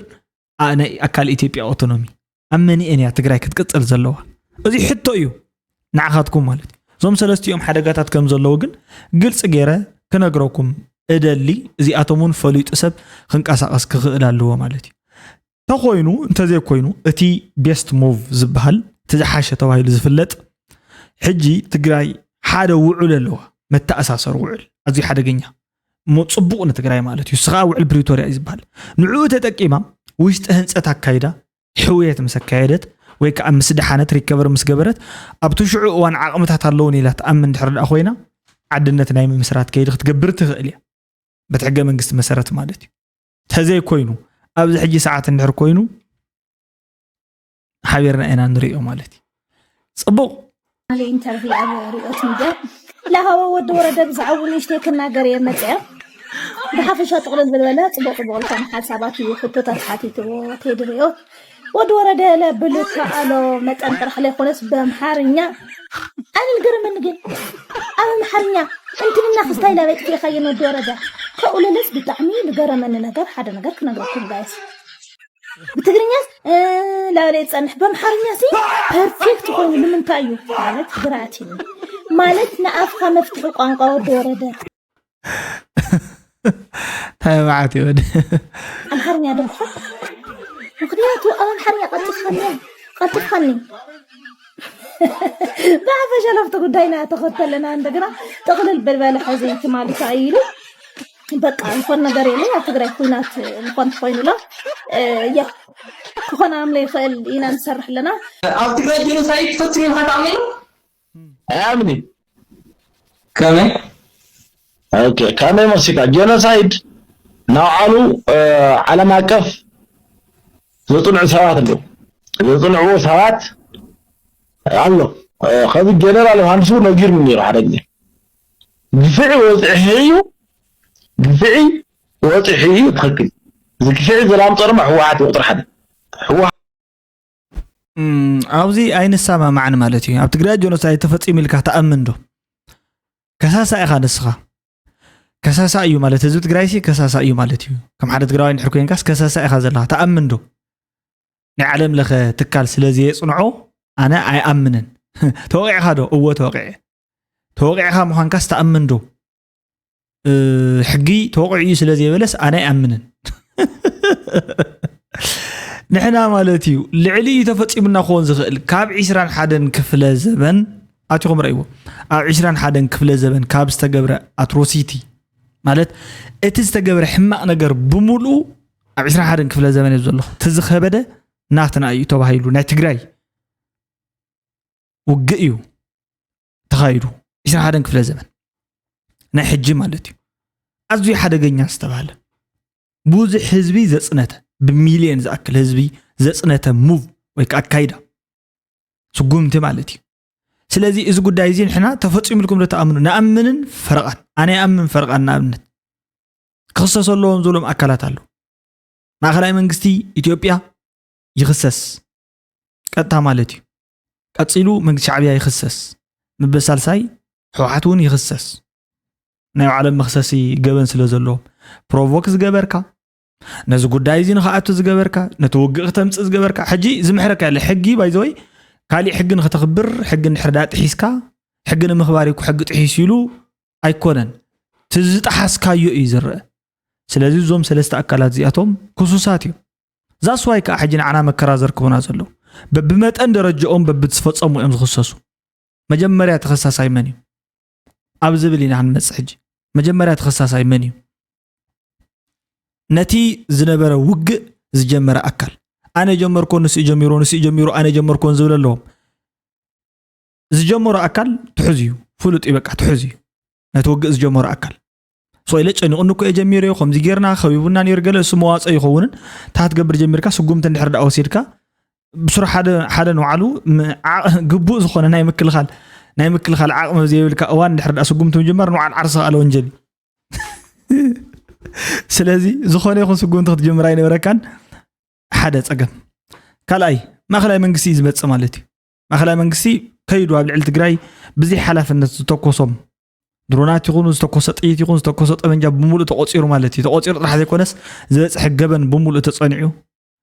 ኣ- ናይ ኣካል ኢትዮጵያ ኦቶኖሚ? ኣብ መኒኤን እያ ትግራይ ክትቅፅል ዘለዋ? እዚ ሕቶ እዩ ንዓኻትኩም ማለት እዩ። እዞም ሰለስቲኦም ሓደጋታት ከም ዘለዉ ግን ግልፂ ገይረ ክነግረኩም እደሊ። እዚኣቶም እውን ፈሊጡ ሰብ ክንቀሳቐስ ክኽእል ኣለዎ ማለት እዩ። ተኮይኑ እንተዘይኮይኑ እቲ ቤስት ሙቭ ዝበሃል እቲ ዝሓሸ ተባሂሉ ዝፍለጥ ሕጂ ትግራይ ሓደ ውዑል ኣለዋ፣ መተኣሳሰር ውዕል ኣዝዩ ሓደገኛ እሞ ፅቡቕ ንትግራይ ማለት እዩ። ስኻ ውዕል ፕሪቶርያ እዩ ዝበሃል። ንዕኡ ተጠቂማ ውሽጢ ህንፀት ኣካይዳ ሕውየት ምስ ኣካየደት ወይ ከዓ ምስ ደሓነት ሪከቨር ምስ ገበረት ኣብቲ ሽዑ እዋን ዓቕምታት ኣለውን ኢላ ትኣምን ድሕር ደኣ ኮይና ዓድነት ናይ ምምስራት ከይዲ ክትገብር ትኽእል እያ። በቲ ሕገ መንግስቲ መሰረት ማለት እዩ። ተዘይኮይኑ ኣብዚ ሕጂ ሰዓት እንድሕር ኮይኑ ሓቢርና ኢና ንሪኦ ማለት እዩ። ፅቡቕ ኢንተርቪ ኣብ ሪኦት ሚድያ ላሃወ ወዲ ወረደ ብዛዕቡ ንእሽተይ ክናገር እየ መፅያ። ብሓፈሻ ጥቕልል ዝበለ ፅቡቕ ፅቡቕ ዝኾነ ሓሳባት እዩ ሕቶታት ሓቲትዎ ቴዲ ሪኦት ወዲ ወረደ ለብልካ ኣሎ መጠን ጥራሕ ለይኮነስ በምሓርኛ ኣነ ልገረመኒ ግን ኣብ ኣምሓርኛ እንትንና ክስታይ ላበይ ጥፊእኻየን ወዲ ወረደ ከኡለለስ ብጣዕሚ ልገረመኒ ነገር ሓደ ነገር ክነግረኩም ጋይስ ብትግርኛስ ላበለ ዝፀንሕ በምሓርኛ ሲ ፐርፌክት ኮይኑ ንምንታይ እዩ ማለት ግራቲኒ ማለት ንኣፍካ መፍትሒ ቋንቋ ወዲ ወረደ ታይ መዓት ይወድ ኣምሓርኛ ደምሓ ምክንያቱ ኣብ ኣምሓርኛ ቀልጥፍካኒ ቀልጥፍካኒ ብሓፈሻ ናብቲ ጉዳይና ተኸተለና እንደገና ጥቕልል በልበለ ሕዚ ትማሊ ተኣይሉ በቃ ዝኾን ነገር የለ ኣብ ትግራይ ኩናት ዝኾን ኮይኑላ ያ ክኾን ኣምለ ይኽእል ኢና ንሰርሕ ኣለና ኣብ ትግራይ ጀኖሳይድ ፈፂሙ ኢልካ ተኣሚኑ ኣይኣምኒ ከመይ ኦኬ፣ ከመይ መሲካ ጀኖሳይድ ናብዓሉ ዓለም ኣቀፍ ዘፅንዑ ሰባት ኣለዉ። ዘፅንዕዎ ሰባት ኣሎ። ከዚ ጀነራል ዮሃንስ እውን ነጊርኒ ነይሩ ሓደ ግዜ። ግፍዒ ወፅሒ እዩ፣ ግፍዒ ወፅሒ እዩ። ትኽክል። እዚ ግፍዒ ዘላምፀ ድማ ህወሓት እዩ ቁፅሪ ሓደ። ህወሓት እም፣ ኣብዚ ኣይንሰማማዕን ማለት እዩ። ኣብ ትግራይ ጀኖሳይድ ተፈፂሙ ኢልካ ትኣምን ዶ? ከሳሳ ኢኻ ንስኻ። ከሳሳ እዩ ማለት ህዝቢ ትግራይ ሲ ከሳሳ እዩ ማለት እዩ። ከም ሓደ ትግራዋይ እንድሕር ኮይንካስ ከሳሳ ኢኻ ዘለኻ። ትኣምን ዶ? ናይ ዓለም ለኸ ትካል ስለ ዘየፅንዖ ኣነ ኣይኣምንን። ተወቂዕኻ ዶ? እወ ተወቂዐ። ተወቂዕኻ ምዃንካስ ትኣምን ዶ? እ፣ ሕጊ ተወቂዑ እዩ ስለ ዘይበለስ ኣነ ኣይኣምንን። ንሕና ማለት እዩ ልዕሊ እዩ ተፈፂሙና ክኾን ዝኽእል ካብ ዒስራን ሓደን ክፍለ ዘበን ኣቲኹም ረእይዎ ኣብ ዒስራን ሓደን ክፍለ ዘበን ካብ ዝተገብረ ኣትሮሲቲ ማለት እቲ ዝተገብረ ሕማቕ ነገር ብምሉኡ ኣብ ዒስራን ሓደን ክፍለ ዘበን እዩ ዘሎ እቲ ዝኸበደ ናትና እዩ ተባሂሉ ናይ ትግራይ ውግእ እዩ ተኻይዱ ዒስራን ሓደን ክፍለ ዘበን ናይ ሕጂ ማለት እዩ ኣዝዩ ሓደገኛ ዝተባሃለ ብዙሕ ህዝቢ ዘፅነተ ብሚልዮን ዝኣክል ህዝቢ ዘፅነተ ሙቭ ወይ ከዓ ኣካይዳ ስጉምቲ ማለት እዩ ስለዚ እዚ ጉዳይ እዚ ንሕና ተፈፂሙልኩም ዶ ተኣምኑ ንኣምንን ፈረቓን ኣነ ይኣምን ፈረቓን ንኣብነት ክኽሰሱ ኣለዎም ዝብሎም ኣካላት ኣለዉ ማእኸላይ መንግስቲ ኢትዮጵያ ይኽሰስ ቀጥታ ማለት እዩ ቀፂሉ መንግስቲ ሻዕብያ ይኽሰስ ምበሳልሳይ ሕወሓት እውን ይኽሰስ ናይ ዓለም መኽሰሲ ገበን ስለ ዘለዎም ፕሮቮክ ዝገበርካ ነዚ ጉዳይ እዚ ንኽኣቱ ዝገበርካ ነቲ ውግእ ክተምፅእ ዝገበርካ ሕጂ ዝምሕረካ የለ ሕጊ ባይዘወይ ካሊእ ሕጊ ንኽተኽብር ሕጊ እንድሕር ዳ ጥሒስካ ሕጊ ንምኽባር ይኩ ሕጊ ጥሒሱ ኢሉ ኣይኮነን እቲ ዝጠሓስካዮ እዩ ዝረአ ስለዚ እዞም ሰለስተ ኣካላት እዚኣቶም ክሱሳት እዮም ዛስዋይ ከዓ ሕጂ ንዓና መከራ ዘርክቡና ዘለዉ በብመጠን ደረጃኦም በብዝፈጸሙ እዮም ዝኽሰሱ። መጀመርያ ተኸሳሳይ መን እዩ ኣብ ዝብል ኢና ክንመጽእ ሕጂ። መጀመርያ ተኸሳሳይ መን እዩ? ነቲ ዝነበረ ውግእ ዝጀመረ ኣካል። ኣነ ጀመርኮ፣ ንሱ ጀሚሮ፣ ንሱ ጀሚሮ፣ ኣነ ጀመርኮን ዝብል ኣለዎም። ዝጀመሮ ኣካል ትሑዝ እዩ፣ ፍሉጥ እዩ፣ በቃ ትሑዝ እዩ። ነቲ ውግእ ዝጀመሮ ኣካል። ሶ ኢለ ጨኒቑኒ እኮ እየ ጀሚረዮ፣ ከምዚ ጌርና፣ ከቢቡና ነይሩ፣ ገለ እሱ መዋጽኦ ይኸውንን፣ እንታይ ክትገብር ጀሚርካ፣ ስጉምቲ እንድሕር ደኣ ወሲድካ፣ ብሱሩ ሓደ፣ ሓደ ንባዕሉ ም-፣ ዓ-፣ ግቡእ ዝኾነ ናይ ምክልኻል፣ ናይ ምክልኻል ዓቕሚ ኣብ ዘየብልካ እዋን እንድሕር ደኣ ስጉምቲ ምጅማር ንባዕሉ ዓርሲ ከኣለ ወንጀል እዩ። ስለዚ ዝኾነ ይኹን ስጉምቲ ክትጅምር ኣይነበረካን። ሓደ ጸገም። ካልኣይ፣ ማእኸላይ መንግስቲ እዩ ዝመጽእ ማለት እዩ። ማእኸላይ መንግስቲ ከይዱ ኣብ ልዕሊ ትግራይ ብዘይ ሓላፍነት ዝተኮሶም ድሮናት ይኹኑ፣ ዝተኮሰ ጥይት ይኹን፣ ዝተኮሰ ጠመንጃ ብምሉእ ተቆጺሩ ማለት እዩ። ተቆጺሩ ጥራሕ ዘይኮነስ ዝበጽሐ ገበን ብምሉእ ተጸኒዑ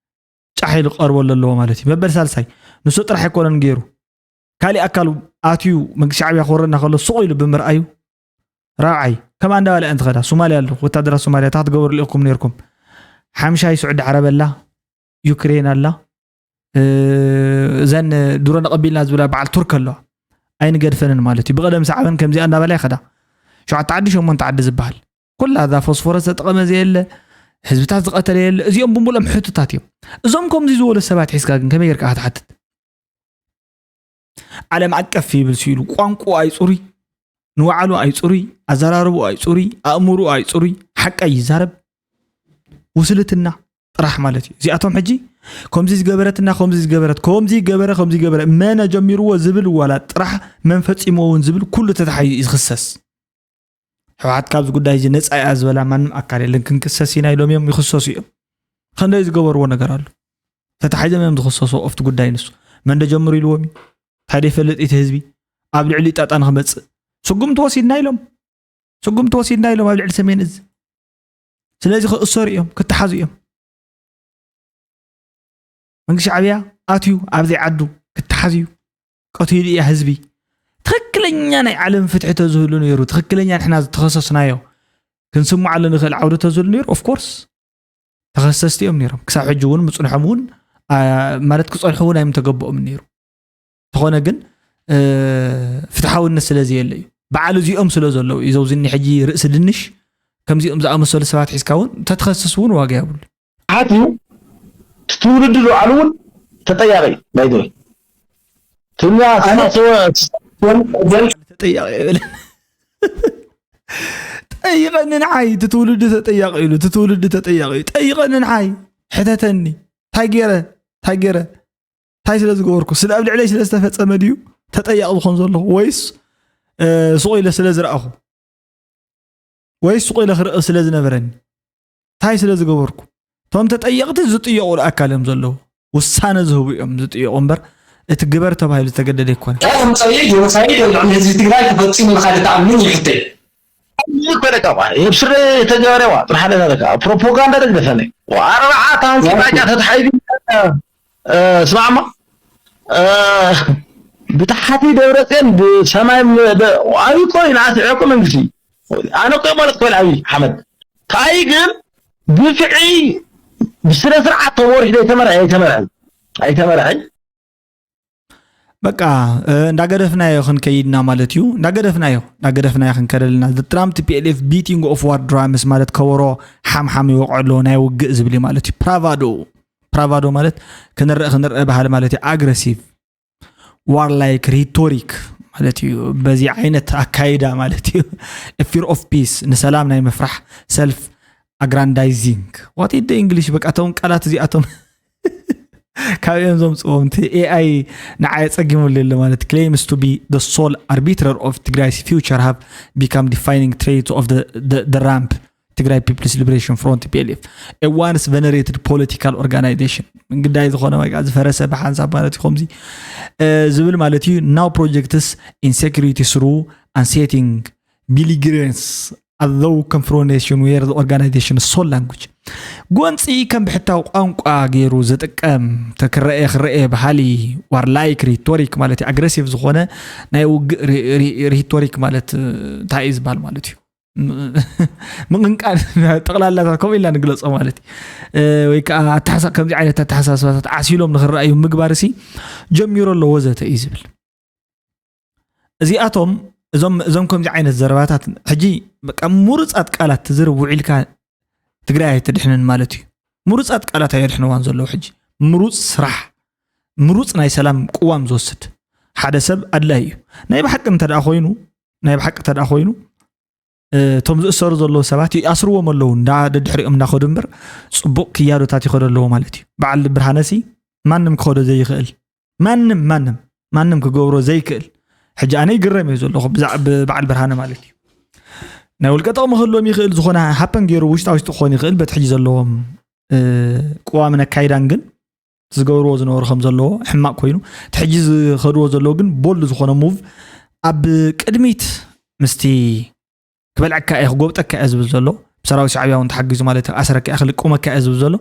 ጫሕ ኢሉ ክቐርበሉ ኣለዎ ማለት እዩ። መበል ሳልሳይ፣ ንሱ ጥራሕ ኣይኮነን ገይሩ። ካሊእ ኣካል ኣትዩ መንግስቲ ሻዕብያ ክወረና ከሎ ሱቕ ኢሉ ብምርኣዩ፣ ራብዓይ፣ ከምኣ እንዳበላ እየን ዝኸዳ። ሶማልያ ኣሎ፣ ወታደራት ሶማልያ፣ እንታይ ክትገብሩ ልኢኹም ነይርኩም? ሓምሻይ፣ ስዑዲ ዓረብ ኣላ፣ ዩክሬን ኣላ፣ እ፣ እዘን ድሮን ኣቐቢልና ዝብላ በዓል ቱርክ ኣለዋ። ኣይንገድፈንን ማለት እዩ። ብቐደም ሰዓበን ከምዚኣ እንዳበላ ይኸዳ። ሸውዓተ ዓዲ፣ ሸሞንተ ዓዲ ዝበሃል። ኩላ እዛ ፎስፎረስ ዘጠቐመ ዘየለ፣ ህዝብታት ዝቐተለ የለ። እዚኦም ብምሉኦም ሕቱታት እዮም። እዞም ከምዚ ዝበሉ ሰባት ሒዝካ ግን ከመይ ጌርካ ክትሓትት? ዓለም ኣቀፍ ይብል ስኢሉ፣ ቋንቋኡ ኣይጽሩይ፣ ንባዕሉ ኣይጽሩይ፣ ኣዘራርባኡ ኣይጽሩይ፣ ኣእምሮኡ ኣይጽሩይ፣ ሓቂ ኣይዛረብ፣ ውስልትና ጥራሕ ማለት እዩ። እዚኣቶም ሕጂ ከምዚ ዝገበረትና፣ ከምዚ ዝገበረት፣ ከምዚ ገበረ፣ ከምዚ ገበረ፣ መነ ጀሚርዎ ዝብል ዋላ ጥራሕ መን ፈጺምዎ እውን ዝብል ኩሉ ተታሒዙ እዩ ዝኽሰስ። ህወሓት ካብዚ ጉዳይ እዚ ነጻ እያ ዝበላ ማንም ኣካል የለን። ክንክሰስ ኢና ኢሎም እዮም፣ ይኽሰሱ እዮም። ክንደይ ዝገበርዎ ነገር ኣሎ። ተታሒዞም እዮም ዝኽሰሱ ኣብቲ ጉዳይ ንሱ። መን ዶ ጀምሩ ኢልዎም እዩ? እንታይ ዶ ይፈልጥ እቲ ህዝቢ? ኣብ ልዕሊ ጣጣ ንኽመጽእ ስጉምቲ ወሲድና ኢሎም። ስጉምቲ ወሲድና ኢሎም ኣብ ልዕሊ ሰሜን እዝ። ስለዚ ክእሰሩ እዮም፣ ክተሓዙ እዮም። መንግስቲ ሻዕብያ ኣትዩ ኣብዘይ ዓዱ ክተሓዝ እዩ። ቀቲሉ እያ ህዝቢ። ትኽክለኛ ናይ ዓለም ፍትሒ ተዝህሉ ነይሩ፣ ትኽክለኛ ንሕና ዝተኸሰስናዮ ክንስምዓሉ ንኽእል ዓውዲ ተዝህሉ ነይሩ፣ ኦፍ ኮርስ ተኸሰስቲ እዮም ነይሮም። ክሳብ ሕጂ እውን ምጽንሖም እውን፣ አ፣ ማለት ክጸንሑ እውን ኣይምተገበኦምን ነይሩ። እንተኾነ ግን፣ እ፣ ፍትሓውነት ስለ ዘየለ እዩ። በዓል እዚኦም ስለ ዘለዉ እዩ። ዘውዝኒ ሕጂ ርእሲ ድንሽ ከምዚኦም ዝኣመሰሉ ሰባት ሒዝካ እውን ተትኸስስ እውን ዋጋ የብሉ። ሓትዩ ትውልዲ ዝባዕሉ እውን ተጠያቂ እዩ። ባይዘወይ ትኛ ኣነ ኣስተሳሰበ ተጠያቂ የብለን። ጠይቐኒ ንዓይ፣ እቲ ትውልዲ ተጠያቂ ኢሉ፣ እቲ ትውልዲ ተጠያቂ እዩ። ጠይቐኒ ንዓይ፣ ሕተተኒ። እንታይ ገይረ? እንታይ ገይረ? እንታይ ስለ ዝገበርኩ? ስለ ኣብ ልዕለይ ስለ ዝተፈጸመ ድዩ ተጠያቂ ዝኾን ዘለኹ? ወይስ፣ እ፣ ስቕ ኢለ ስለ ዝረኣኹ? ወይስ ስቕ ኢለ ክርኢ ስለ ዝነበረኒ? እንታይ ስለ ዝገበርኩ? እቶም ተጠየቕቲ ዝጥየቑሉ ኣካል እዮም ዘለዉ። ውሳነ ዝህቡ እዮም ዝጥየቑ እምበር፣ እቲ ግበር ተባሂሉ ዝተገደደ ኣይኮነን። ከምፀዩ ጀኖሳይድ ኣብ ልዕሊ ህዝቢ ትግራይ ተፈፂሙ ኢልካ ትኣምን ይሕተይ። ይኮነቃ የብስረ የተገበረዋ ጥራሕ ለካ ፕሮፓጋንዳ ደግደፈነ ኣርባዓ ታንሲ ባጫ ተታሒዙ፣ እ፣ ስማዕማ፣ እ፣ ብታሕቲ ደብረፅዮን ብሰማይ ም-፣ ደ-፣ ኣብይ እኮ እዩ ንኣስዒ እኮ መንግስቲ። ኣነ እኮ ማለት ኮይን ኣብይ ኣሕመድ። እንታይ ግን ግፍዒ ብስነ ስርዓት ተመሪሑ ዶ ኣይተመርሐ? ኣይተመርሐ። ኣይተመርሐ። በቃ፣ እ፣ እንዳገደፍናዮ ክንከይድና ማለት እዩ። እንዳገደፍናዮ፣ እንዳገደፍናዮ ክንከደልና። The Trump T P L F beating of war drums ማለት ከበሮ ሓምሓም ይወቕዖ ኣለዎ፣ ናይ ውግእ ዝብል እዩ ማለት እዩ። ብራቫዶ፣ ብራቫዶ ማለት ክንረአ፣ ክንረአ ባህሊ ማለት እዩ። ኣግረሲቭ፣ ዋርላይክ ሪቶሪክ ማለት እዩ። በዚ ዓይነት ኣካይዳ ማለት እዩ። A fear of peace፣ ንሰላም ናይ ምፍራሕ፣ ሰልፍ ኣግራንዳይዚንግ። What is the English? በቃ፣ እቶም ቃላት እዚኣቶም ካብ እዮም ዘምፅዎም። እቲ A I ንዓይ ጸጊሙሉ ኣሎ ማለት። Claims to be the sole arbiter of Tigray's future have become defining trait of the, the, the ramp Tigray People's Liberation Front, T P L F, a once venerated political organization። ግዳይ ዝኾነ ወይ ከዓ ዝፈረሰ ብሓንሳብ ማለት እዩ። ከምዚ፣ እ፣ ዝብል ማለት እዩ። Now projects insecurity through unsettling belligerence, although confrontation where the organization sole language። ጎንፂ ከም ብሕታዊ ቋንቋ ገይሩ ዝጥቀም፣ ተ-፣ ክረአ፣ ክረአ ባህሊ፣ ዋርላይክ ሪቶሪክ ማለት እዩ። ኣግረሲቭ ዝኾነ ናይ ውግእ ሪ-፣ ሪ-፣ ሪቶሪክ ማለት፣ እ፣ እንታይ እዩ ዝበሃል ማለት እዩ? ምቕንቃን ጠቕላላታት ከምኡ ኢልና ንግለጾ ማለት እዩ። ወይ ከዓ ከምዚ ዓይነት ኣተሓሳስባታት ዓሲሎም ንክረኣዩ ምግባር ሲ ጀሚሮ ኣሎ ወዘተ እዩ ዝብል። እዚኣቶም እዞም እዞም ከምዚ ዓይነት ዘረባታት ሕጂ በቃ ምሩፃት ቃላት ትዝርብ ውዒልካ ትግራይ ኣይትድሕንን ማለት እዩ። ምሩፃት ቃላት ኣየድሕነዋን ዘለዉ ሕጂ ምሩፅ ስራሕ ምሩፅ ናይ ሰላም ቅዋም ዝወስድ ሓደ ሰብ ኣድላይ እዩ። ናይ ብሓቂ እንተ ደኣ ኮይኑ ናይ ብሓቂ እንተ ደኣ ኮይኑ እቶም ዝእሰሩ ዘለዉ ሰባት ይኣስርዎም ኣለዉ እንዳ ደድሕሪኦም እንዳኸዱ እምበር ፅቡቕ ክያዶታት ይኸዱ ኣለዉ ማለት እዩ። በዓል ብርሃነሲ ማንም ክኸዶ ዘይኽእል ማንም ማንም ማንም ክገብሮ ዘይክእል ሕጂ ኣነ ይግረም እዩ ዘለኹ ብበዓል ብርሃነ ማለት እዩ። ናይ ውልቀ ጥቕሚ ክህልዎም ይኽእል ዝኾነ ሃፐን ገይሩ ውሽጣ ውሽጢ ክኾን ይኽእል በቲ ሕጂ ዘለዎም ቅዋምን ኣካይዳን ግን ዝገብርዎ ዝነበሩ ከም ዘለዎ ሕማቕ ኮይኑ እቲ ሕጂ ዝኸድዎ ዘለዉ ግን ቦልድ ዝኾነ ሙቭ ኣብ ቅድሚት ምስቲ ክበልዐካ እየ ክጎብጠካ እየ ዝብል ዘሎ ብሰራዊት ሻዕብያ እውን ተሓጊዙ ማለት ኣስረካ እየ ክልቁመካ እየ ዝብል ዘሎ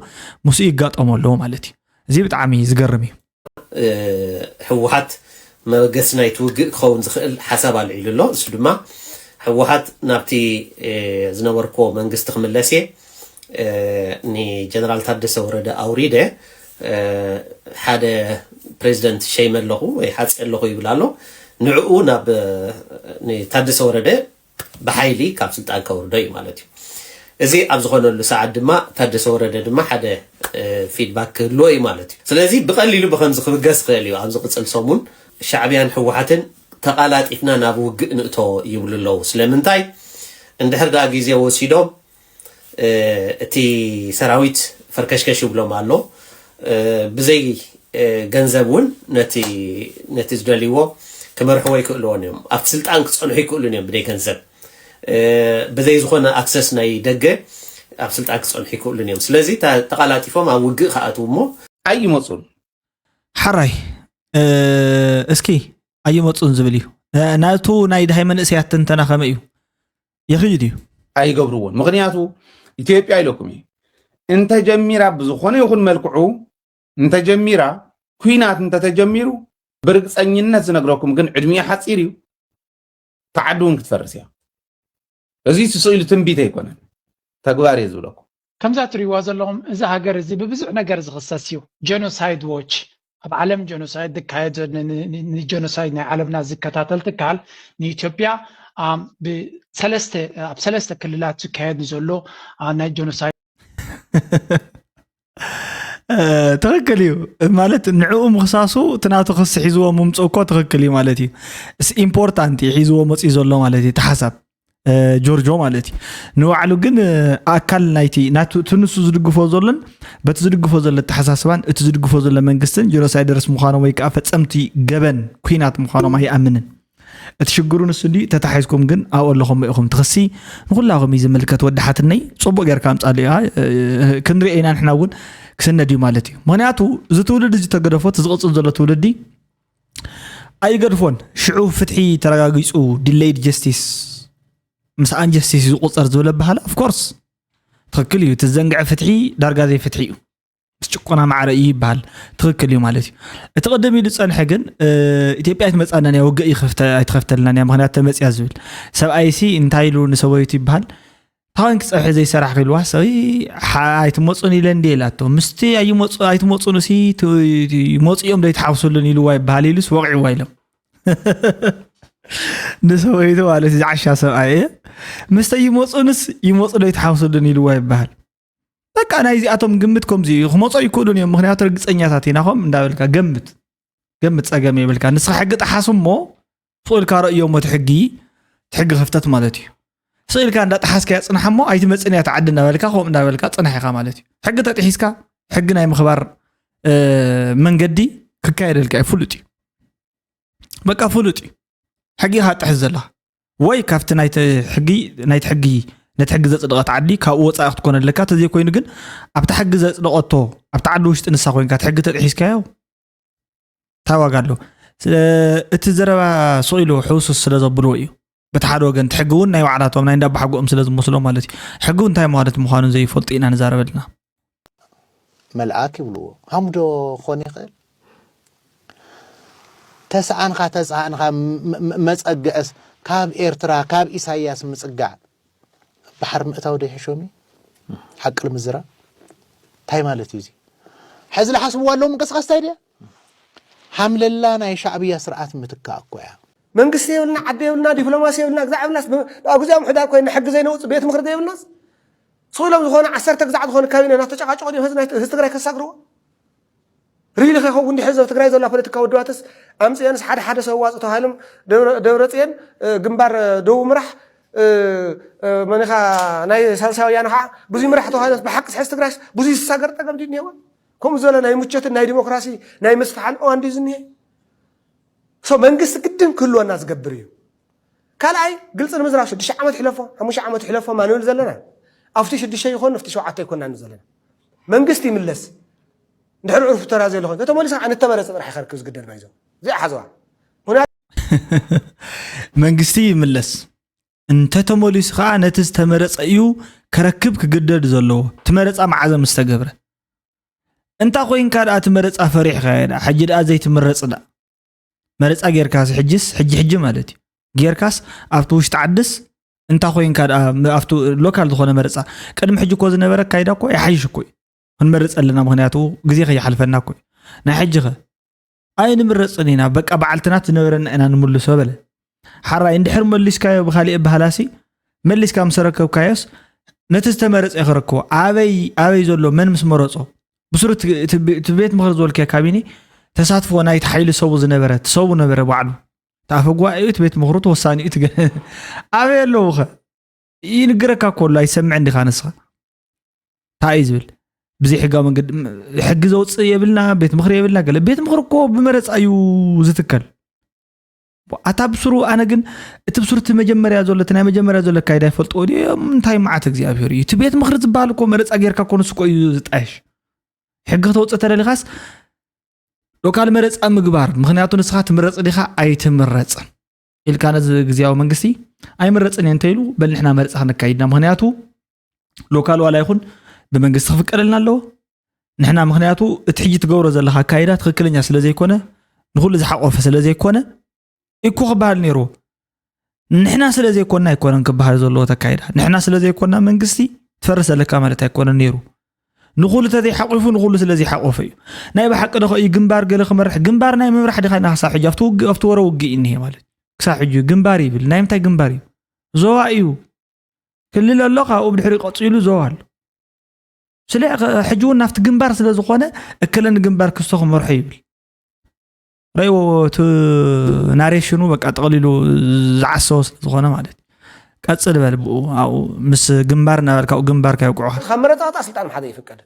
ምስኡ ይጋጠሙ ኣለዉ ማለት እዩ። እዚ ብጣዕሚ ዝገርም እዩ። ህወሓት መበገሲ ናይቲ ውግእ ክኸውን ዝኽእል ሓሳብ ኣልዒሉ ኣሎ። እሱ ድማ ህወሓት ናብቲ ዝነበርክዎ መንግስቲ ክምለስ እየ ንጀነራል ታደሰ ወረደ ኣውሪደ ሓደ ፕሬዚደንት ሸይመ ኣለኹ ወይ ሓፂ ኣለኹ ይብል ኣሎ። ንዕኡ ናብ ታደሰ ወረደ ብሓይሊ ካብ ስልጣን ከውርዶ እዩ ማለት እዩ። እዚ ኣብ ዝኾነሉ ሰዓት ድማ ታደሰ ወረደ ድማ ሓደ ፊድባክ ክህልዎ እዩ ማለት እዩ። ስለዚ ብቐሊሉ ብከምዚ ክብገስ ይኽእል እዩ። ኣብ ዝቕፅል ሰሙን ሻዕብያን ህወሓትን ተቓላጢፍና ናብ ውግእ ንእቶ ይብሉ ኣለዉ። ስለምንታይ እንድሕር ደኣ ግዜ ወሲዶም እቲ ሰራዊት ፈርከሽከሽ ይብሎም ኣሎ። ብዘይ ገንዘብ እውን ነቲ ዝደልይዎ ክመርሕዎ ይክእልዎን እዮም። ኣብቲ ስልጣን ክፀንሑ ይክእሉን እዮም ብደይ ገንዘብ ብዘይ ዝኾነ ኣክሰስ ናይ ደገ ኣብ ስልጣን ክፀንሑ ይክእሉን እዮም። ስለዚ ተቃላጢፎም ኣብ ውግእ ከኣትዉ እሞ ኣይመፁን። ሓራይ እስኪ ኣይመፁን ዝብል እዩ። ናቱ ናይ ድሃይ መንእሰያት ትንተና ከመይ እዩ? የኽይድ እዩ። ኣይገብርዎን። ምኽንያቱ ኢትዮጵያ ኢለኩም እዩ እንተጀሚራ ብዝኾነ ይኹን መልክዑ እንተጀሚራ ኩናት እንተተጀሚሩ ብርግፀኝነት ዝነግረኩም ግን ዕድሚኡ ሓፂር እዩ። ተዓዲ እውን ክትፈርስ እያ። እዚ ስስኢሉ ትንቢት ኣይኮነን፣ ተግባር እየ ዝብለኩም። ከምዛ ትሪእዋ ዘለኹም እዚ ሃገር እዚ ብብዙሕ ነገር ዝኽሰስ እዩ። ጀኖሳይድ ዎች ኣብ ዓለም ጀኖሳይድ ዝካየድ ንጀኖሳይድ ናይ ዓለምና ዝከታተል ትካል ንኢትዮጵያ ብሰለስተ ኣብ ሰለስተ ክልላት ዝካየድ ንዘሎ ናይ ጀኖሳይድ ትኽክል እዩ ማለት ንዕኡ ምኽሳሱ እቲ ናቱ ክሲ ሒዝዎ ምምፅኡ እኮ ትኽክል እዩ ማለት እዩ። ስ ኢምፖርታንት እዩ ሒዝዎ መፅኡ ዘሎ ማለት እዩ። ተሓሳብ ጆርጆ ማለት እዩ። ንባዕሉ ግን ኣካል ናይቲ ናቱ እቲ ንሱ ዝድግፎ ዘሎን በቲ ዝድግፎ ዘሎ ኣተሓሳስባን እቲ ዝድግፎ ዘሎ መንግስትን ጀኖሳይደርስ ምዃኖም ወይ ከዓ ፈፀምቲ ገበን ኩናት ምዃኖም ኣይኣምንን። እቲ ሽግሩ ንሱ እንዲ ተታሒዝኩም ግን ኣብኡ ኣለኹም ኢኹም ትኽሲ ንኩላኹም እዩ ዝምልከት ወዲ ሓትነይ ፅቡቅ ጌርካ ኣምፃሉ እያ ክንሪኦ ኢና ንሕና እውን ክስነድ እዩ ማለት እዩ ምክንያቱ እዚ ትውልዲ እዚ ተገደፎ እቲ ዝቕፅል ዘሎ ትውልዲ ኣይገድፎን ሽዑ ፍትሒ ተረጋጊፁ delayed justice ምስ ኣንጀስቲስ እዩ ዝቁፀር ዝብል ኣበሃላ of course ትኽክል እዩ እቲ ዘንግዐ ፍትሒ ዳርጋ ዘይፍትሒ እዩ ምስ ጭቆና ማዕረ እዩ ይበሃል ትኽክል እዩ ማለት እዩ እቲ ቅድም ኢሉ ዝፀንሐ ግን ኢትዮጵያ ኣይትመፃናን እያ ውግእ ኣይትኸፍተልናን እያ ምክንያቱ ተመፅያ ዝብል ሰብኣይ ሲ እንታይ ኢሉ ንሰበይቱ ይበሃል ታወን ክፀብሒ ዘይሰራሕ ክልዋ ሰብይ ኣይትመፁን ኢለ እንዲ ኢላቶ ምስቲ ኣይትመፁን ሲ ይመፁ እዮም ዘይትሓውስሉን ኢልዋ ይበሃል ኢሉስ ወቂዕዋ ኢሎም ንሰበይቱ ማለት ዝዓሻ ሰብኣይ እየ ምስተ ይመፁንስ ይመፁ ዶ ይትሓውስሉን ኢልዋ ይበሃል በቃ ናይዚኣቶም ግምት ከምዚ እዩ ክመፁ ኣይክእሉን እዮም ምክንያቱ ርግፀኛታት ኢና ከም እንዳበልካ ገምት ገምት ፀገም የብልካ ንስኻ ሕጊ ጠሓሱ እሞ ስቕ ኢልካ ረእዮ እሞ እቲ ሕጊ እቲ ሕጊ ክፍተት ማለት እዩ ስቕ ኢልካ እንዳጠሓስካያ ፅንሓ እሞ ኣይትመፅን እያ ተዓዲ እንዳበልካ ከምኡ እንዳበልካ ፅንሕ ኢኻ ማለት እዩ ሕጊ ተጥሒስካ ሕጊ ናይ ምኽባር መንገዲ ክካየደልካ እዩ ፍሉጥ እዩ በቃ ፍሉጥ እዩ ሕጊ ኢኻ ትጥሕስ ዘለኻ ወይ ካብቲ ናይቲ ሕጊ ናይቲ ሕጊ ነቲ ሕጊ ዘፅደቐት ዓዲ ካብኡ ወፃኢ ክትኮን ኣለካ ተዘይኮይኑ ግን ኣብቲ ሕጊ ዘፅደቐቶ ኣብቲ ዓዲ ውሽጢ ንሳ ኮይንካ እቲ ሕጊ ተጥሒስካዮ እንታይ ዋጋ ኣሎ እቲ ዘረባ ስቕ ኢሉ ሕውሱስ ስለ ዘብልዎ እዩ በቲ ሓደ ወገን እቲ ሕጊ እውን ናይ ባዕላቶም ናይ እንዳባሓጎኦም ስለ ዝመስሎም ማለት እዩ ሕጊ እንታይ ማለት ምዃኑ ዘይፈልጡ ኢና ንዛረበልና መልኣክ ይብልዎ ሃምዶ ክኾን ይኽእል ተሰኣንካ ተፀኣንካ መፀግዕስ ካብ ኤርትራ ካብ ኢሳያስ ምፅጋዕ ባሕሪ ምእታው ዶ ይሕሾም እዩ? ሓቂ ንምዝራብ እንታይ ማለት እዩ እዚ? ሕዚ ዝሓስብዋ ኣለዉ ምንቅስቃስ እንታይ ድያ? ሃምለላ ናይ ሻዕብያ ስርዓት ምትካእ እኮ እያ። መንግስቲ የብልና፣ ዓዲ የብልና፣ ዲፕሎማሲ የብልና፣ ግዛዕ የብልናስ፣ ብ-፣ ብኣግዚኦም ሕዳር ኮይና ሕጊ ዘይነውፅ፣ ቤት ምኽሪ ዘይብልናስ፣ ስቕ ኢሎም ዝኾነ ዓሰርተ ግዛዕ ዝኾነ ካቢነ እናተጨቃጨቁ ድዮም ህዝቢ ናይ-፣ ህዝቢ ትግራይ ከሳግርዎ? ሪሊ ከይኸውን ድሕሪ ዘብ ትግራይ ዘላ ፖለቲካ ውድባትስ ኣምፅኦንስ ሓደ ሓደ ሰብ ኣዋፅእ ተባሂሎም ደብረ-፣ ደብረ ፅዮን፣ እ፣ ግንባር፣ እ፣ ደቡብ ምራሕ፣ እ፣ እ፣ መኒኻ ናይ ሳልሳይ ወያነ ከዓ ብዙይ ምራሕ ተባሂሎስ ብሓቂ ሕዚ ትግራይስ ብዙይ ዝሳገር ጠገም ድዩ እኒሄዋ? ከምኡ ዝበለ ናይ ምቾትን ናይ ዲሞክራሲ ናይ ምስፍሓን እዋን ድዩ ዝኒሄ? ሶ መንግስቲ ግድን ክህልወና ዝገብር እዩ። ካልኣይ ግልፂ ንምዝራብ ሽዱሽተ ዓመት ይሕለፎ፣ ሓሙሽተ ዓመት ይሕለፎ ማ ንብል ዘለና? ኣብቲ ሽዱሽተ ይኾን ኣብቲ ሸውዓተ ይኮና ንብል ዘለና? መንግስቲ ይምለስ። እንድሕር ዕርፉ ተራ ዘይለኾን ተተመሊሱ ከዓ ንተመረፀ ጥራሕ ይኸርክብ ዝግደድ ባይዞ። እዚኣ ሓዘዋ። መንግስቲ ይምለስ። እንተተመሊሱ ከዓ ነቲ ዝተመረፀ እዩ ከረክብ ክግደድ ዘለዎ። እቲ መረፃ መዓዘ ምስ ተገብረ? እንታ ኮይንካ ደኣ እቲ መረፃ ፈሪሕካ እየ ደኣ። ሕጂ ደኣ ዘይትምረፅ ደኣ። መረፃ ጌርካስ ሕጅስ፣ ሕጂ ሕጂ ማለት እዩ። ጌርካስ ኣብቲ ውሽጢ ዓድስ እንታ ኮይንካ ደኣ፣ ም-፣ ኣብቲ ሎካል ዝኾነ መረፃ። ቅድሚ ሕጂ እኮ ዝነበረ ኣካይዳ እኮ ይሓይሽ እኮ እዩ። ክንመርፅ ኣለና፣ ምኽንያቱ ግዜ ከይሓልፈና እኮ እዩ። ናይ ሕጂ ኸ? ኣይንምረፅን ኢና፣ በቃ በዓልትናት ዝነበረና ኢና ንምልሶ በለ። ሓራይ እንድሕር መሊስካዮ ብካሊእ ኣበሃላሲ፣ መሊስካ ምስ ረከብካዮስ፣ ነቲ ዝተመረፀ እዩ ክረክቦ። ኣበይ፣ ኣበይ ዘሎ፣ መን ምስ መረፆ? ብሱሩ እቲ፣ እቲ፣ እቲ ቤት ምኽሪ ዝበልካዮ ካቢኔ ተሳትፎ ናይቲ ሓይሊ ሰቡ ዝነበረ፣ እቲ ሰቡ ነበረ ባዕሉ። እቲ ኣፈ ጉባኤኡ፣ እቲ ቤት ምኽሩ፣ እቲ ወሳኒኡ፣ እቲ ገ-፣ ኣበይ ኣለዉ ኸ? ይንግረካ እኮ ኣሎ፣ ኣይሰምዕን ዲኻ ንስኻ? እንታይ እዩ ዝብል? ብዘይ ሕጋዊ መንገዲ፣ ም-፣ ሕጊ ዘውፅእ የብልና፣ ቤት ምኽሪ የብልና፣ ገለ። ቤት ምኽሪ እኮ ብመረፃ እዩ ዝትከል። ኣታ ብስሩ፣ ኣነ ግን እቲ ብስሩ እቲ መጀመርያ ዘሎ፣ እቲ ናይ መጀመርያ ዘሎ ኣካይዳ ይፈልጥዎ ድዮም? እንታይ መዓት እግዚኣብሄር እዩ? እቲ ቤት ምኽሪ ዝበሃል እኮ መረፃ ጌርካ እኮ ንሱ እኮ እዩ ዝጣየሽ። ሕጊ ክተውፅእ ተደሊኻስ ሎካል መረፃ ምግባር፣ ምኽንያቱ ንስኻ ትምረፅ ዲኻ ኣይትምረፅን ኢልካ ነዚ ግዝያዊ መንግስቲ ኣይምረፅን እየ እንተኢሉ፣ በል ንሕና መረፃ ክነካይድና። ምኽንያቱ ሎካል ዋላ ይኹን ብመንግስቲ ክፍቀደልና ኣለዎ። ንሕና ምኽንያቱ እቲ ሕጂ ትገብሮ ዘለኻ ኣካይዳ ትኽክለኛ ስለ ዘይኮነ፣ ንኹሉ ዝሓቆፈ ስለ ዘይኮነ እኮ ክበሃል ነይርዎ። ንሕና ስለ ዘይኮንና ኣይኮነን ክበሃል ዘለዎ ተካይዳ። ንሕና ስለ ዘይኮንና መንግስቲ ትፈርስ ዘለካ ማለት ኣይኮነን ነይሩ። ንኹሉ ተዘይሓቂፉ ንኹሉ ስለ ዘይሓቆፈ እዩ። ናይ ብሓቂ ዶ እዩ ግንባር ገለ ክመርሕ? ግንባር ናይ ምምራሕ ዲኻ ኢና ክሳብ ሕጂ ኣብቲ ውግእ፣ ኣብቲ ወረ ውግእ እዩ እኒሄ ማለት እዩ። ክሳብ ሕጂ ግንባር ይብል። ናይ ምንታይ ግንባር እዩ? ዞባ እዩ። ክልል ኣሎ፣ ካብኡ ብድሕሪ ቀፂሉ ዞባ ኣሎ። ስለ ሕጂ እውን ናብቲ ግንባር ስለ ዝኾነ እከለ ንግንባር ክስቶ ክመርሖ ይብል። ረእይዎ እቲ ናሬሽኑ በቃ ጠቕሊሉ ዝዓሰቦ ስለ ዝኾነ ማለት እዩ። ቀፅል በል ብኡ ኣብኡ ምስ ግንባር እናበልካ ኣብኡ ግንባርካ የውቅዑኻ። ካብ መረፃ ወፃእ ስልጣን ምሓዘ ይፍቀድ።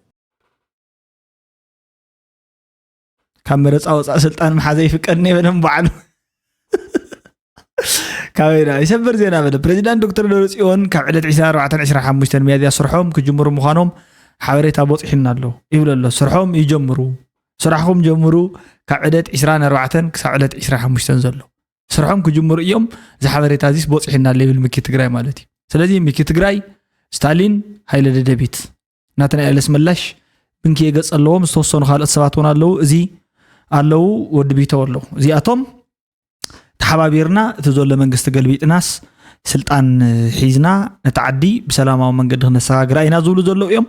ካብ መረፃ ወፃእ ስልጣን ምሓዘ ይፍቀድ ነበለን በዓሉ። ካበይ ደኣ ይሰበር ዜና በለ። ፕሬዚዳንት ዶክተር ደብረፅዮን ካብ ዕለት ዕስራን ኣርባዕተን ዕስራን ሓሙሽተን ሚያዝያ ስርሖም ክጅምሩ ምዃኖም ሓበሬታ በፂሑና ኣሎ ይብል ኣሎ። ስርሖም ይጀምሩ፣ ስራሕኹም ጀምሩ፣ ካብ ዕለት ዕስራን ኣርባዕተን ክሳብ ዕለት ዕስራን ሓሙሽተን ዘሎ ስርሖም ክጅምሩ እዮም። እዚ ሓበሬታ እዚስ በፂሑና ኣሎ ይብል ሚኪ ትግራይ ማለት እዩ። ስለዚ ሚኪ ትግራይ፣ ስታሊን፣ ሃይለ ደደቢት፣ ናትናኤል ኣስመላሽ፣ ብንኪ ገፅ ኣለዎም፣ ዝተወሰኑ ካልኦት ሰባት እውን ኣለዉ። እዚ ኣለዉ፣ ወዲ ቢተው ኣለዉ። እዚኣቶም ተሓባቢርና እቲ ዘሎ መንግስቲ ገልቢጥናስ ስልጣን ሒዝና ነቲ ዓዲ ብሰላማዊ መንገዲ ክነሰጋግራ ኢና ዝብሉ ዘለዉ እዮም።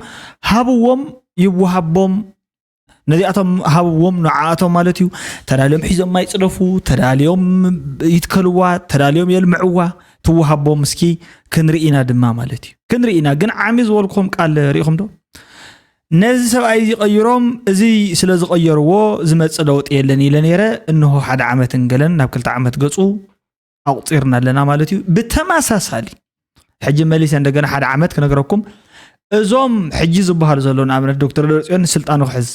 ሃብዎም፣ ይወሃቦም። ነዚኣቶም ሃብዎም፣ ንዓኣቶም ማለት እዩ። ተዳልዮም ሒዞም ኣይፅደፉ፣ ተዳልዮም ይትከልዋ፣ ተዳልዮም የልምዕዋ፣ ትወሃቦም እስኪ ክንርኢ ኢና ድማ ማለት እዩ። ክንርኢ ኢና። ግን ዓሚ ዝበልኩም ቃል ርኢኹም ዶ? ነዚ ሰብኣይ እዚ ቀይሮም፣ እዚ ስለ ዝቐየርዎ ዝመጽእ ለውጢ የለን ኢለ ነይረ። እንሆ ሓደ ዓመትን ገለን ናብ ክልተ ዓመት ገጹ ኣቑጺርና ኣለና ማለት እዩ። ብተመሳሳሊ ሕጂ መሊሰ እንደገና ሓደ ዓመት ክነግረኩም፣ እዞም ሕጂ ዝበሃሉ ዘለዉ ንኣብነት ዶክተር ደብረጽዮን ስልጣኑ ክሕዝ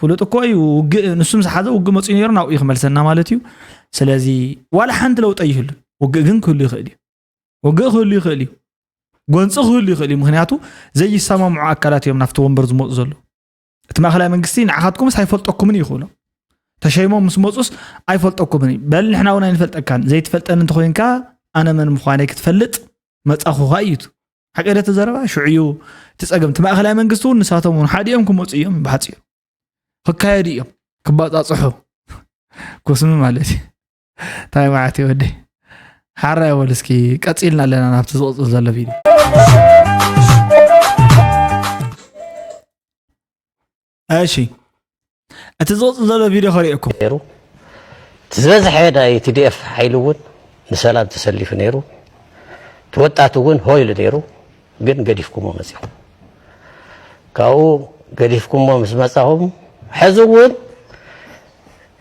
ፍሉጥ እኮ እዩ። ውግእ ንሱ ምስ ሓዘ ውግእ መጺኡ ነይሩ ናብኡ እዩ ክመልሰና ማለት እዩ። ስለዚ ዋላ ሓንቲ ለውጢ ኣይህሉን። ውግእ ግን ክህሉ ይኽእል እዩ። ውግእ ክህሉ ይኽእል እዩ። ጎንፂ ክህሉ ይኽእል እዩ። ምኽንያቱ ዘይሰማምዑ ኣካላት እዮም ናብቲ ወንበር ዝመፁ ዘለዉ። እቲ ማእኸላይ መንግስቲ ንዓኻትኩምስ ኣይፈልጠኩምን እዩ ይኽእሎም። ተሸይሞም ምስ መፁስ ኣይፈልጠኩምን እዩ። በል ንሕና እውን ኣይንፈልጠካን። ዘይትፈልጠኒ እንተኾይንካ ኣነ መን ምዃነይ ክትፈልጥ መፃኹኻ እዩ። ሓቂ ዶ እቲ ዘረባ? ሽዑ እዩ እቲ ፀገም። እቲ ማእኸላይ መንግስቲ እውን ንሳቶም እውን ሓዲኦም ክመፁ እዮም ብሓፂሩ። ክካየዱ እዮም። ክባፃፅሑ። ኮስሚ ማለት እዩ። እንታይ ማለት እዩ ወደይ? ሓራይ በሉ እስኪ ቀፂልና ኣለና ናብቲ ዝቕፅል ዘሎ ቪድዮ። እሺ፣ እቲ ዝቕፅል ዘሎ ቪድዮ ከርእየኩም። ነይሩ። እቲ ዝበዝሐ ናይ ቲ ዲ ኤፍ ሓይሊ እውን ንሰላም ተሰሊፉ ነይሩ። እቲ ወጣት እውን ሆ ኢሉ ነይሩ፣ ግን ገዲፍኩሞ መፂኹም። ካብኡ ገዲፍኩሞ ምስ መፃኹም፣ ሕዚ እውን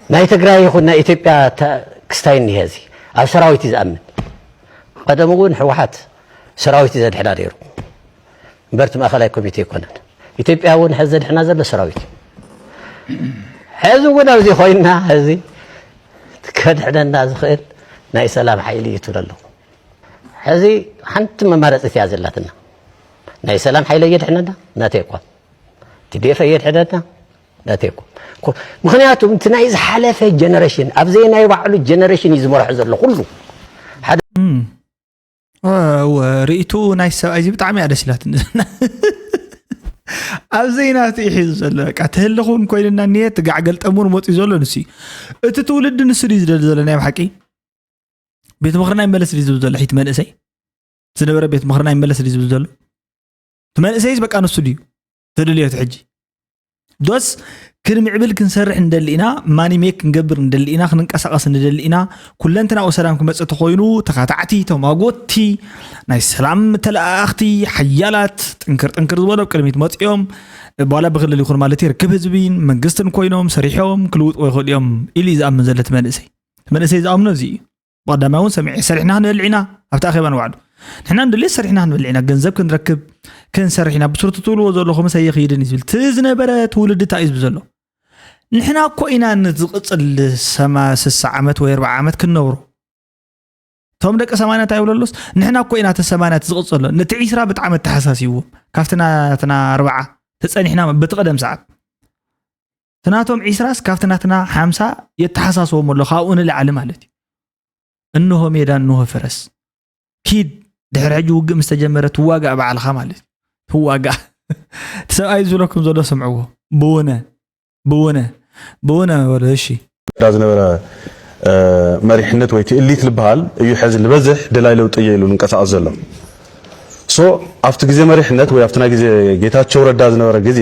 ናይ ትግራይ ይኹን ናይ ኢትዮጵያ ተ- ክስታይ እኒሀ። እዚ ኣብ ሰራዊት እዩ ዝኣምን። ቀደም እውን ህወሓት ሰራዊት እዩ ዘድሕና ነይሩ እምበር እቲ ማእኸላይ ኮሚቴ ኣይኮነን። ኢትዮጵያ እውን ሕዚ ዘድሕና ዘሎ ሰራዊት እዩ። ሕዚ እውን ኣብዚ ኮይንና ሕዚ ከድሕነና ዝኽእል ናይ ሰላም ሓይሊ እዩ ትብሉ ኣለኹ። ሕዚ ሓንቲ መማረፂት እያ ዘላትና። ናይ ሰላም ሓይሊ እየድሕነና ናተይ እኳ ቲ ዲ ኤፍ እየድሕነና ናተይ እኳ። ኮ- ምክንያቱ እቲ ናይ ዝሓለፈ ጀነሬሽን ኣብዘይ ናይ ባዕሉ ጀነሬሽን እዩ ዝመርሖ ዘሎ ኩሉ ሓደ ርኢቱ ናይ ሰብኣይ እዚ ብጣዕሚ እያ ደስ ኢላትኒ። ኣብዘይ ናቱ እዩ ሒዙ ዘሎ። በቃ ትህልኽ እውን ኮይንና እኒሄ፣ ትጋዕ ገልጠም እውን መፅዩ ዘሎ ንሱ እዩ። እቲ ትውልዲ ንሱ ድዩ ዝደሊ ዘሎ ናይ ብሓቂ? ቤት ምኽርና ይመለስ ድዩ ዝብል ዘሎ ሒቲ መንእሰይ ዝነበረ ቤት ምኽርና ይመለስ ድዩ ዝብል ዘሎ? እቲ መንእሰይስ በቃ ንሱ ድዩ ተደልዮ? እቲ ሕጂ ዶስ ክንምዕብል ክንሰርሕ ንደሊ ኢና፣ ማኒ ሜክ ክንገብር ንደሊ ኢና፣ ክንንቀሳቐስ ንደሊ ኢና። ኩለንትናኡ ሰላም ክመፅእ ተኾይኑ ተኻታዕቲ፣ ተማጎትቲ፣ ናይ ሰላም ተለኣኣኽቲ ሓያላት ጥንክር ጥንክር ዝበሉ ኣብ ቅድሚት መፅኦም፣ ባላ ብክልል ይኹን ማለት እዩ ርክብ ህዝቢን መንግስትን ኮይኖም ሰሪሖም ክልውጥዎ ይኽእሉ እዮም ኢሉ እዩ ዝኣምን ዘሎ እቲ መንእሰይ። እቲ መንእሰይ ዝኣምኖ እዚ እዩ። ብቐዳማይ እውን ሰሚዐ ሰሪሕና ክንበልዕ ኢና ኣብቲ ኣኼባ ንባዕሉ። ንሕና ንደልዮ ሰሪሕና ክንበልዕ ኢና፣ ገንዘብ ክንረክብ ክንሰርሕ ኢና፣ ብስሩ እቲ ትብልዎ ዘለኹምስ ኣይኽይድን እዩ ዝብል። እቲ ዝነበረ ትውልዲ እንታይ እዩ ዝብል ዘሎ? ንሕና እኮ ኢና ንዝቕፅል ሰማ- ስሳ ዓመት ወይ ኣርብዓ ዓመት ክንነብሮ። እቶም ደቂ ሰማንያ እንታይ ይብሉ ኣሎስ? ንሕና እኮ ኢና እቲ ሰማንያ እቲ ዝቕፅሎ። ነቲ ዒስራ ብጣዕሚ ኣተሓሳሲብዎም። ካብቲ ናትና ኣርብዓ ተፀኒሕና በቲ ቀደም ሰዓት። እቲ ናቶም ዒስራስ ካብቲ ናትና ሓምሳ የተሓሳስቦም ኣሎ፣ ካብኡ ንላዕሊ ማለት እዩ። እንሆ ሜዳ እንሆ ፈረስ። ኪድ ድሕሪ ሕጂ ውግእ ምስ ተጀመረ ትዋጋእ ባዕልኻ ማለት እዩ። ትዋጋእ። እቲ ሰብኣይ ዝብለኩም ዘሎ ስምዕዎ። ብውነ ብውነ ብውነ በሉ። እሺ። ዳ ዝነበረ እ፣ መሪሕነት ወይ እቲ እሊት ዝበሃል እዩ ሕዚ ዝበዝሕ ደላይ ለውጢ እየ ኢሉ ዝንቀሳቐስ ዘሎ። ሶ ኣብቲ ግዜ መሪሕነት ወይ ኣብቲ ናይ ግዜ ጌታቸው ረዳ ዝነበረ ግዜ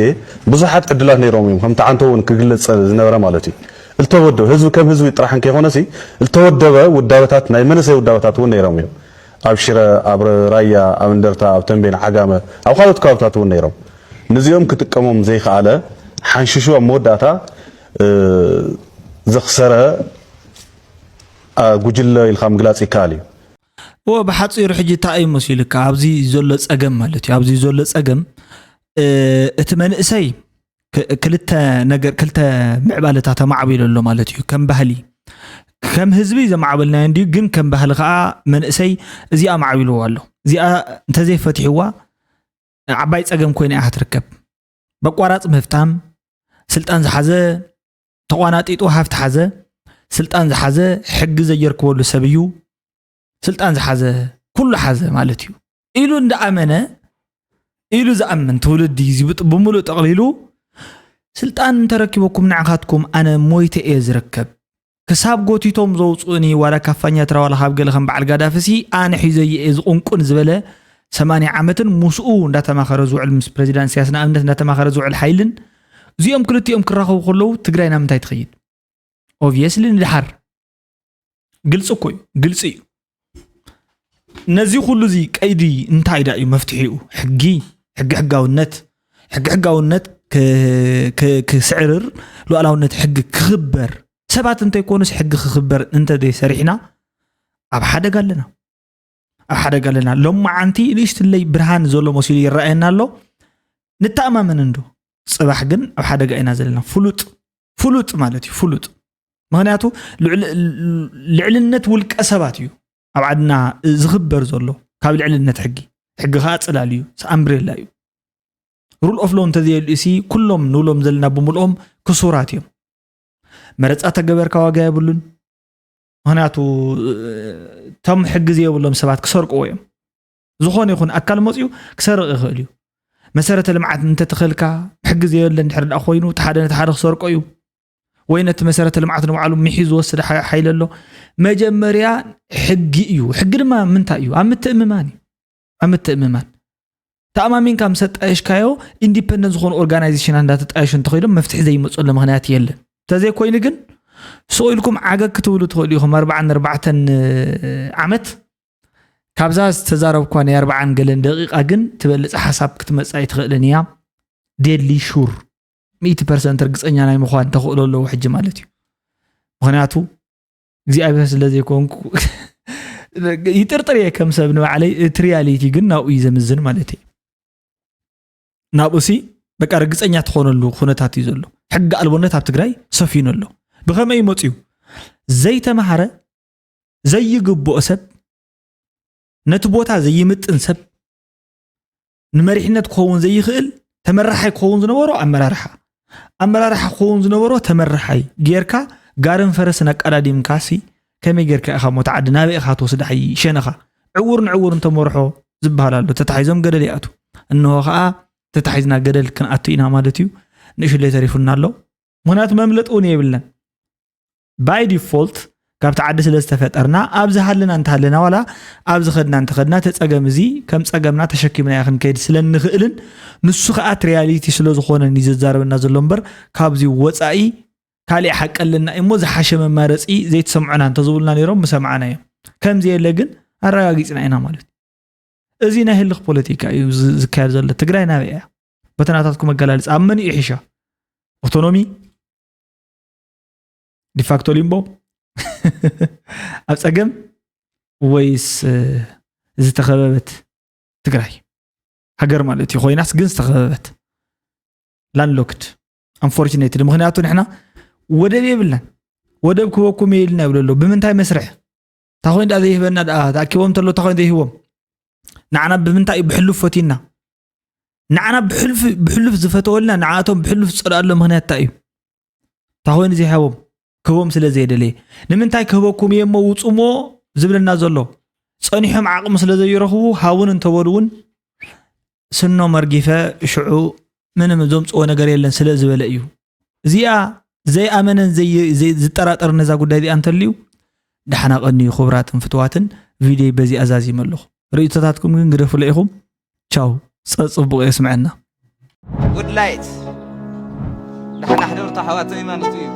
ብዙሓት ዕድላት ነይሮም እዮም፣ ከምቲ ዓንቶ እውን ክግለፅ ዝነበረ ማለት እዩ። እልተወደበ ህዝቢ ከም ህዝቢ ጥራሕ እንከይኮነሲ እልተወደበ ውዳበታት ናይ መንእሰይ ውዳበታት እውን ነይሮም እዮም። ኣብ ሽረ፣ ኣብ ራያ፣ ኣብ እንደርታ፣ ኣብ ተንቤን፣ ዓጋመ፣ ኣብ ካልኦት ከባብታት እውን ነይሮም። ንዚኦም ክጥቀሞም ዘይከኣለ ሓንሽሹ ኣብ መወዳእታ እ፣ ዘኽሰረ እ፣ ጉጅለ ኢልካ ምግላፅ ይከኣል እዩ። እወ፣ ብሓፂሩ ሕጂ እንታይ እዩ መሲሉካ ኣብዚ ዘሎ ፀገም ማለት እዩ። ኣብዚ ዘሎ ፀገም እ፣ እቲ መንእሰይ ክ- ክልተ ነገር ክልተ ምዕባለታት ኣማዕቢሉ ኣሎ ማለት እዩ። ከም ባህሊ ከም ህዝቢ ዘማዕበልናዮ እንድዩ፣ ግን ከም ባህሊ ከዓ መንእሰይ እዚኣ ኣማዕቢልዎ ኣሎ። እዚኣ እንተዘይፈቲሕዋ ዓባይ ፀገም ኮይና እያ ትርከብ። በቋራፅ ምህፍታም፣ ስልጣን ዝሓዘ ተቋናጢጡ ሃፍቲ ሓዘ፣ ስልጣን ዝሓዘ ሕጊ ዘየርክበሉ ሰብ እዩ፣ ስልጣን ዝሓዘ ኩሉ ሓዘ ማለት እዩ ኢሉ እንዳኣመነ ኢሉ ዝኣምን ትውልዲ እዚ ብጥ- ብምሉእ ጠቕሊሉ ስልጣን እንተረኪበኩም ንዓኻትኩም ኣነ ሞይተ እየ ዝረከብ ክሳብ ጎቲቶም ዘውፅኡኒ ዋላ ካብ ፋኛትራ ዋላ ካብ ገለ ከም በዓል ጋዳፊ ሲ ኣነ ሒዘዮ እየ ዝቕንቁን ዝበለ ሰማንያ ዓመትን ምስኡ እንዳተማኸረ ዝውዕል ምስ ፕሬዚዳንት ኢሳያስ ንኣብነት እንዳተማኸረ ዝውዕል ሓይልን እዚኦም ክልቲኦም ክራኸቡ ከለዉ ትግራይ ናብ ምንታይ ትኸይድ? ኦብቪየስሊ ንድሓር ግልፂ እኮ እዩ፣ ግልፂ እዩ። ነዚ ኩሉ እዚ ቀይዲ እንታይ ዳ እዩ መፍትሒኡ? ሕጊ ሕጊ ሕጋውነት ሕጊ ሕጋውነት ክ- ክ- ክስዕርር ሉዓላውነት ሕጊ ክኽበር ሰባት እንተይኮኑስ ሕጊ ክኽበር እንተዘይሰሪሕና ኣብ ሓደጋ ኣለና፣ ኣብ ሓደጋ ኣለና። ሎማዓንቲ ንእሽትለይ ብርሃን ዘሎ መሲሉ ይረኣየና ኣሎ። ንተኣማመን እንዶ ጽባሕ ግን ኣብ ሓደጋ ኢና ዘለና። ፍሉጥ ፍሉጥ ማለት እዩ ፍሉጥ ምክንያቱ ልዕል- ልዕልነት ውልቀ ሰባት እዩ ኣብ ዓድና ዝኽበር ዘሎ ካብ ልዕልነት ሕጊ። ሕጊ ከዓ ጽላል እዩ፣ ኣምብሬላ እዩ። ሩል ኦፍ ሎ እንተዘየልዩ ሲ ኩሎም ንብሎም ዘለና ብምልኦም ክሱራት እዮም። መረፃ ተገበርካ ዋጋ የብሉን። ምክንያቱ እቶም ሕጊ ዘየብሎም ሰባት ክሰርቅዎ እዮም። ዝኾነ ይኹን ኣካል መፅዩ ክሰርቕ ይኽእል እዩ። መሰረተ ልምዓት እንተተኸልካ ብሕጊ ዘየለ እንድሕር ደኣ ኮይኑ እቲ ሓደ ነቲ ሓደ ክሰርቆ እዩ። ወይ ነቲ መሰረተ ልምዓት ንባዕሉ ምሒዙ ዝወስድ ሓ- ሓይሊ ኣሎ። መጀመርያ ሕጊ እዩ። ሕጊ ድማ ምንታይ እዩ? ኣብ ምትእምማን እዩ። ኣብ ምትእምማን ተኣማሚንካ ምስ ኣጣየሽካዮ ኢንዲፐንደንት ዝኾኑ ኦርጋናይዜሽናት እንዳተጣየሹ እንተኸይዶም መፍትሒ ዘይመፅሉ ምኽንያት የለን። እንተዘይኮይኑ ግን ስቕ ኢልኩም ዓገግ ክትብሉ ትኽእሉ ኢኹም። ኣርባዓን ኣርባዕተን ዓመት ካብዛ ዝተዛረብኳ ናይ ኣርባዓን ገለን ደቂቓ ግን ትበልፅ ሓሳብ ክትመፅእ ኣይትኽእልን እያ። ዴድሊ ሹር፣ ሚእቲ ፐርሰንት ርግፀኛ ናይ ምዃን ተኽእሎ ኣለዎ ሕጂ ማለት እዩ። ምኽንያቱ እግዚኣብሔር ስለ ዘይኮንኩ ይጥርጥር እየ ከም ሰብ ንባዕለይ። እቲ ሪያሊቲ ግን ናብኡ እዩ ዘምዝን ማለት እዩ። ናብኡ ሲ በቃ ርግፀኛ ትኾነሉ ኩነታት እዩ ዘሎ። ሕጊ ኣልቦነት ኣብ ትግራይ ሰፊኑ ኣሎ። ብኸመይ እዩ መፅዩ? ዘይተምሃረ ዘይግብኦ ሰብ፣ ነቲ ቦታ ዘይምጥን ሰብ፣ ንመሪሕነት ክኸውን ዘይኽእል ተመራሓይ ክኸውን ዝነበሮ ኣመራርሓ፣ ኣመራርሓ ክኸውን ዝነበሮ ተመራሓይ ጌርካ ጋርን ፈረስን ኣቀዳዲምካ ሲ ከመይ ጌርካ ኢኻ ሞት ዓዲ ናበይ ኢኻ ትወስዳ? ሓይ ሸነኻ ዕውር ንዕውር እንተመርሖ ዝበሃል ኣሎ። ተታሒዞም ገደል ይኣቱ። እንሆ ከዓ ተታሒዝና ገደል ክንኣቱ ኢና ማለት እዩ። ንእሽለይ ተሪፉና ኣሎ። ምኽንያቱ መምለጢ እውን የብልናን። ባይ ዲፎልት ካብቲ ዓዲ ስለ ዝተፈጠርና ኣብዚ ሃለና እንተሃለና ዋላ ኣብዚ ኸድና እንተኸድና እቲ ጸገም እዚ ከም ጸገምና ተሸኪምናዮ ክንከይድ ስለ እንኽእልን ንሱ ኸኣ እቲ ሪያሊቲ ስለ ዝኾነን እዩ ዘዛርበና ዘሎ እምበር ካብዚ ወጻኢ ካሊእ ሓቂ ኣለና እዩ እሞ ዝሓሸ መማረጺ ዘይትሰምዑና እንተዝብሉና ነይሮም ምሰማዕናዮም። ከምዚ የለ ግን ኣረጋጊጽና ኢና ማለት እዩ። እዚ ናይ ህልኽ ፖለቲካ እዩ ዝ- ዝካየድ ዘሎ። ትግራይ ናበይ እያ? በተናታትኩም ኣገላልጻ ኣብ መን እዩ ሒሻ? ኦቶኖሚ ዲፋክቶ ሊምቦ ኣብ ጸገም ወይስ እ፣ ዝተኸበበት ትግራይ ሃገር ማለት እዩ ኮይናስ ግን ዝተኸበበት ላንድሎክድ unfortunately ምኽንያቱ ንሕና ወደብ የብልናን። ወደብ ክበኩም እየ ኢልና ይብሉ ኣለዉ። ብምንታይ መስርሕ? እንታይ ኮይኑ ደኣ ዘይህበና ደኣ ተኣኪቦም እንተሎ እንታይ ኮይኑ ዘይህቦም? ንዓና ብምንታይ እዩ ብሕሉፍ ፈትዩና? ንዓና ብሕሉፍ ዝፈተወልና ንዓቶም ብሕሉፍ ዝፀልኣሎም ምኽንያት እንታይ እዩ? እንታይ ኮይኑ ዘይሃቦም? ክህቦም ስለ ዘየደለየ። ንምንታይ ክህበኩም እየ እሞ ውፁሞ ዝብለና ዘሎ? ፀኒሖም ዓቕሚ ስለ ዘይረኽቡ ሃቡን እንተበሉ እውን ስኖም ኣርጊፈ ሽዑ ምንም ዘምፅዎ ነገር የለን ስለ ዝበለ እዩ። እዚኣ ዘይኣመነን ዘይ- ዘይ- ዝጠራጠር ነዛ ጉዳይ እዚኣ እንተልዩ ደሓና ቀንዩ ክቡራትን ፍትዋትን። ቪድዮ በዚ ኣዛዚመ ኣለኹ። ርእይቶታትኩም ግን ግደፉለ ኢኹም። ቻው። ፀ- ፅቡቕ የስምዐና። ጉድ ላይት ደሕና ሕደሩ ኣሕዋተይ ማለት እዩ።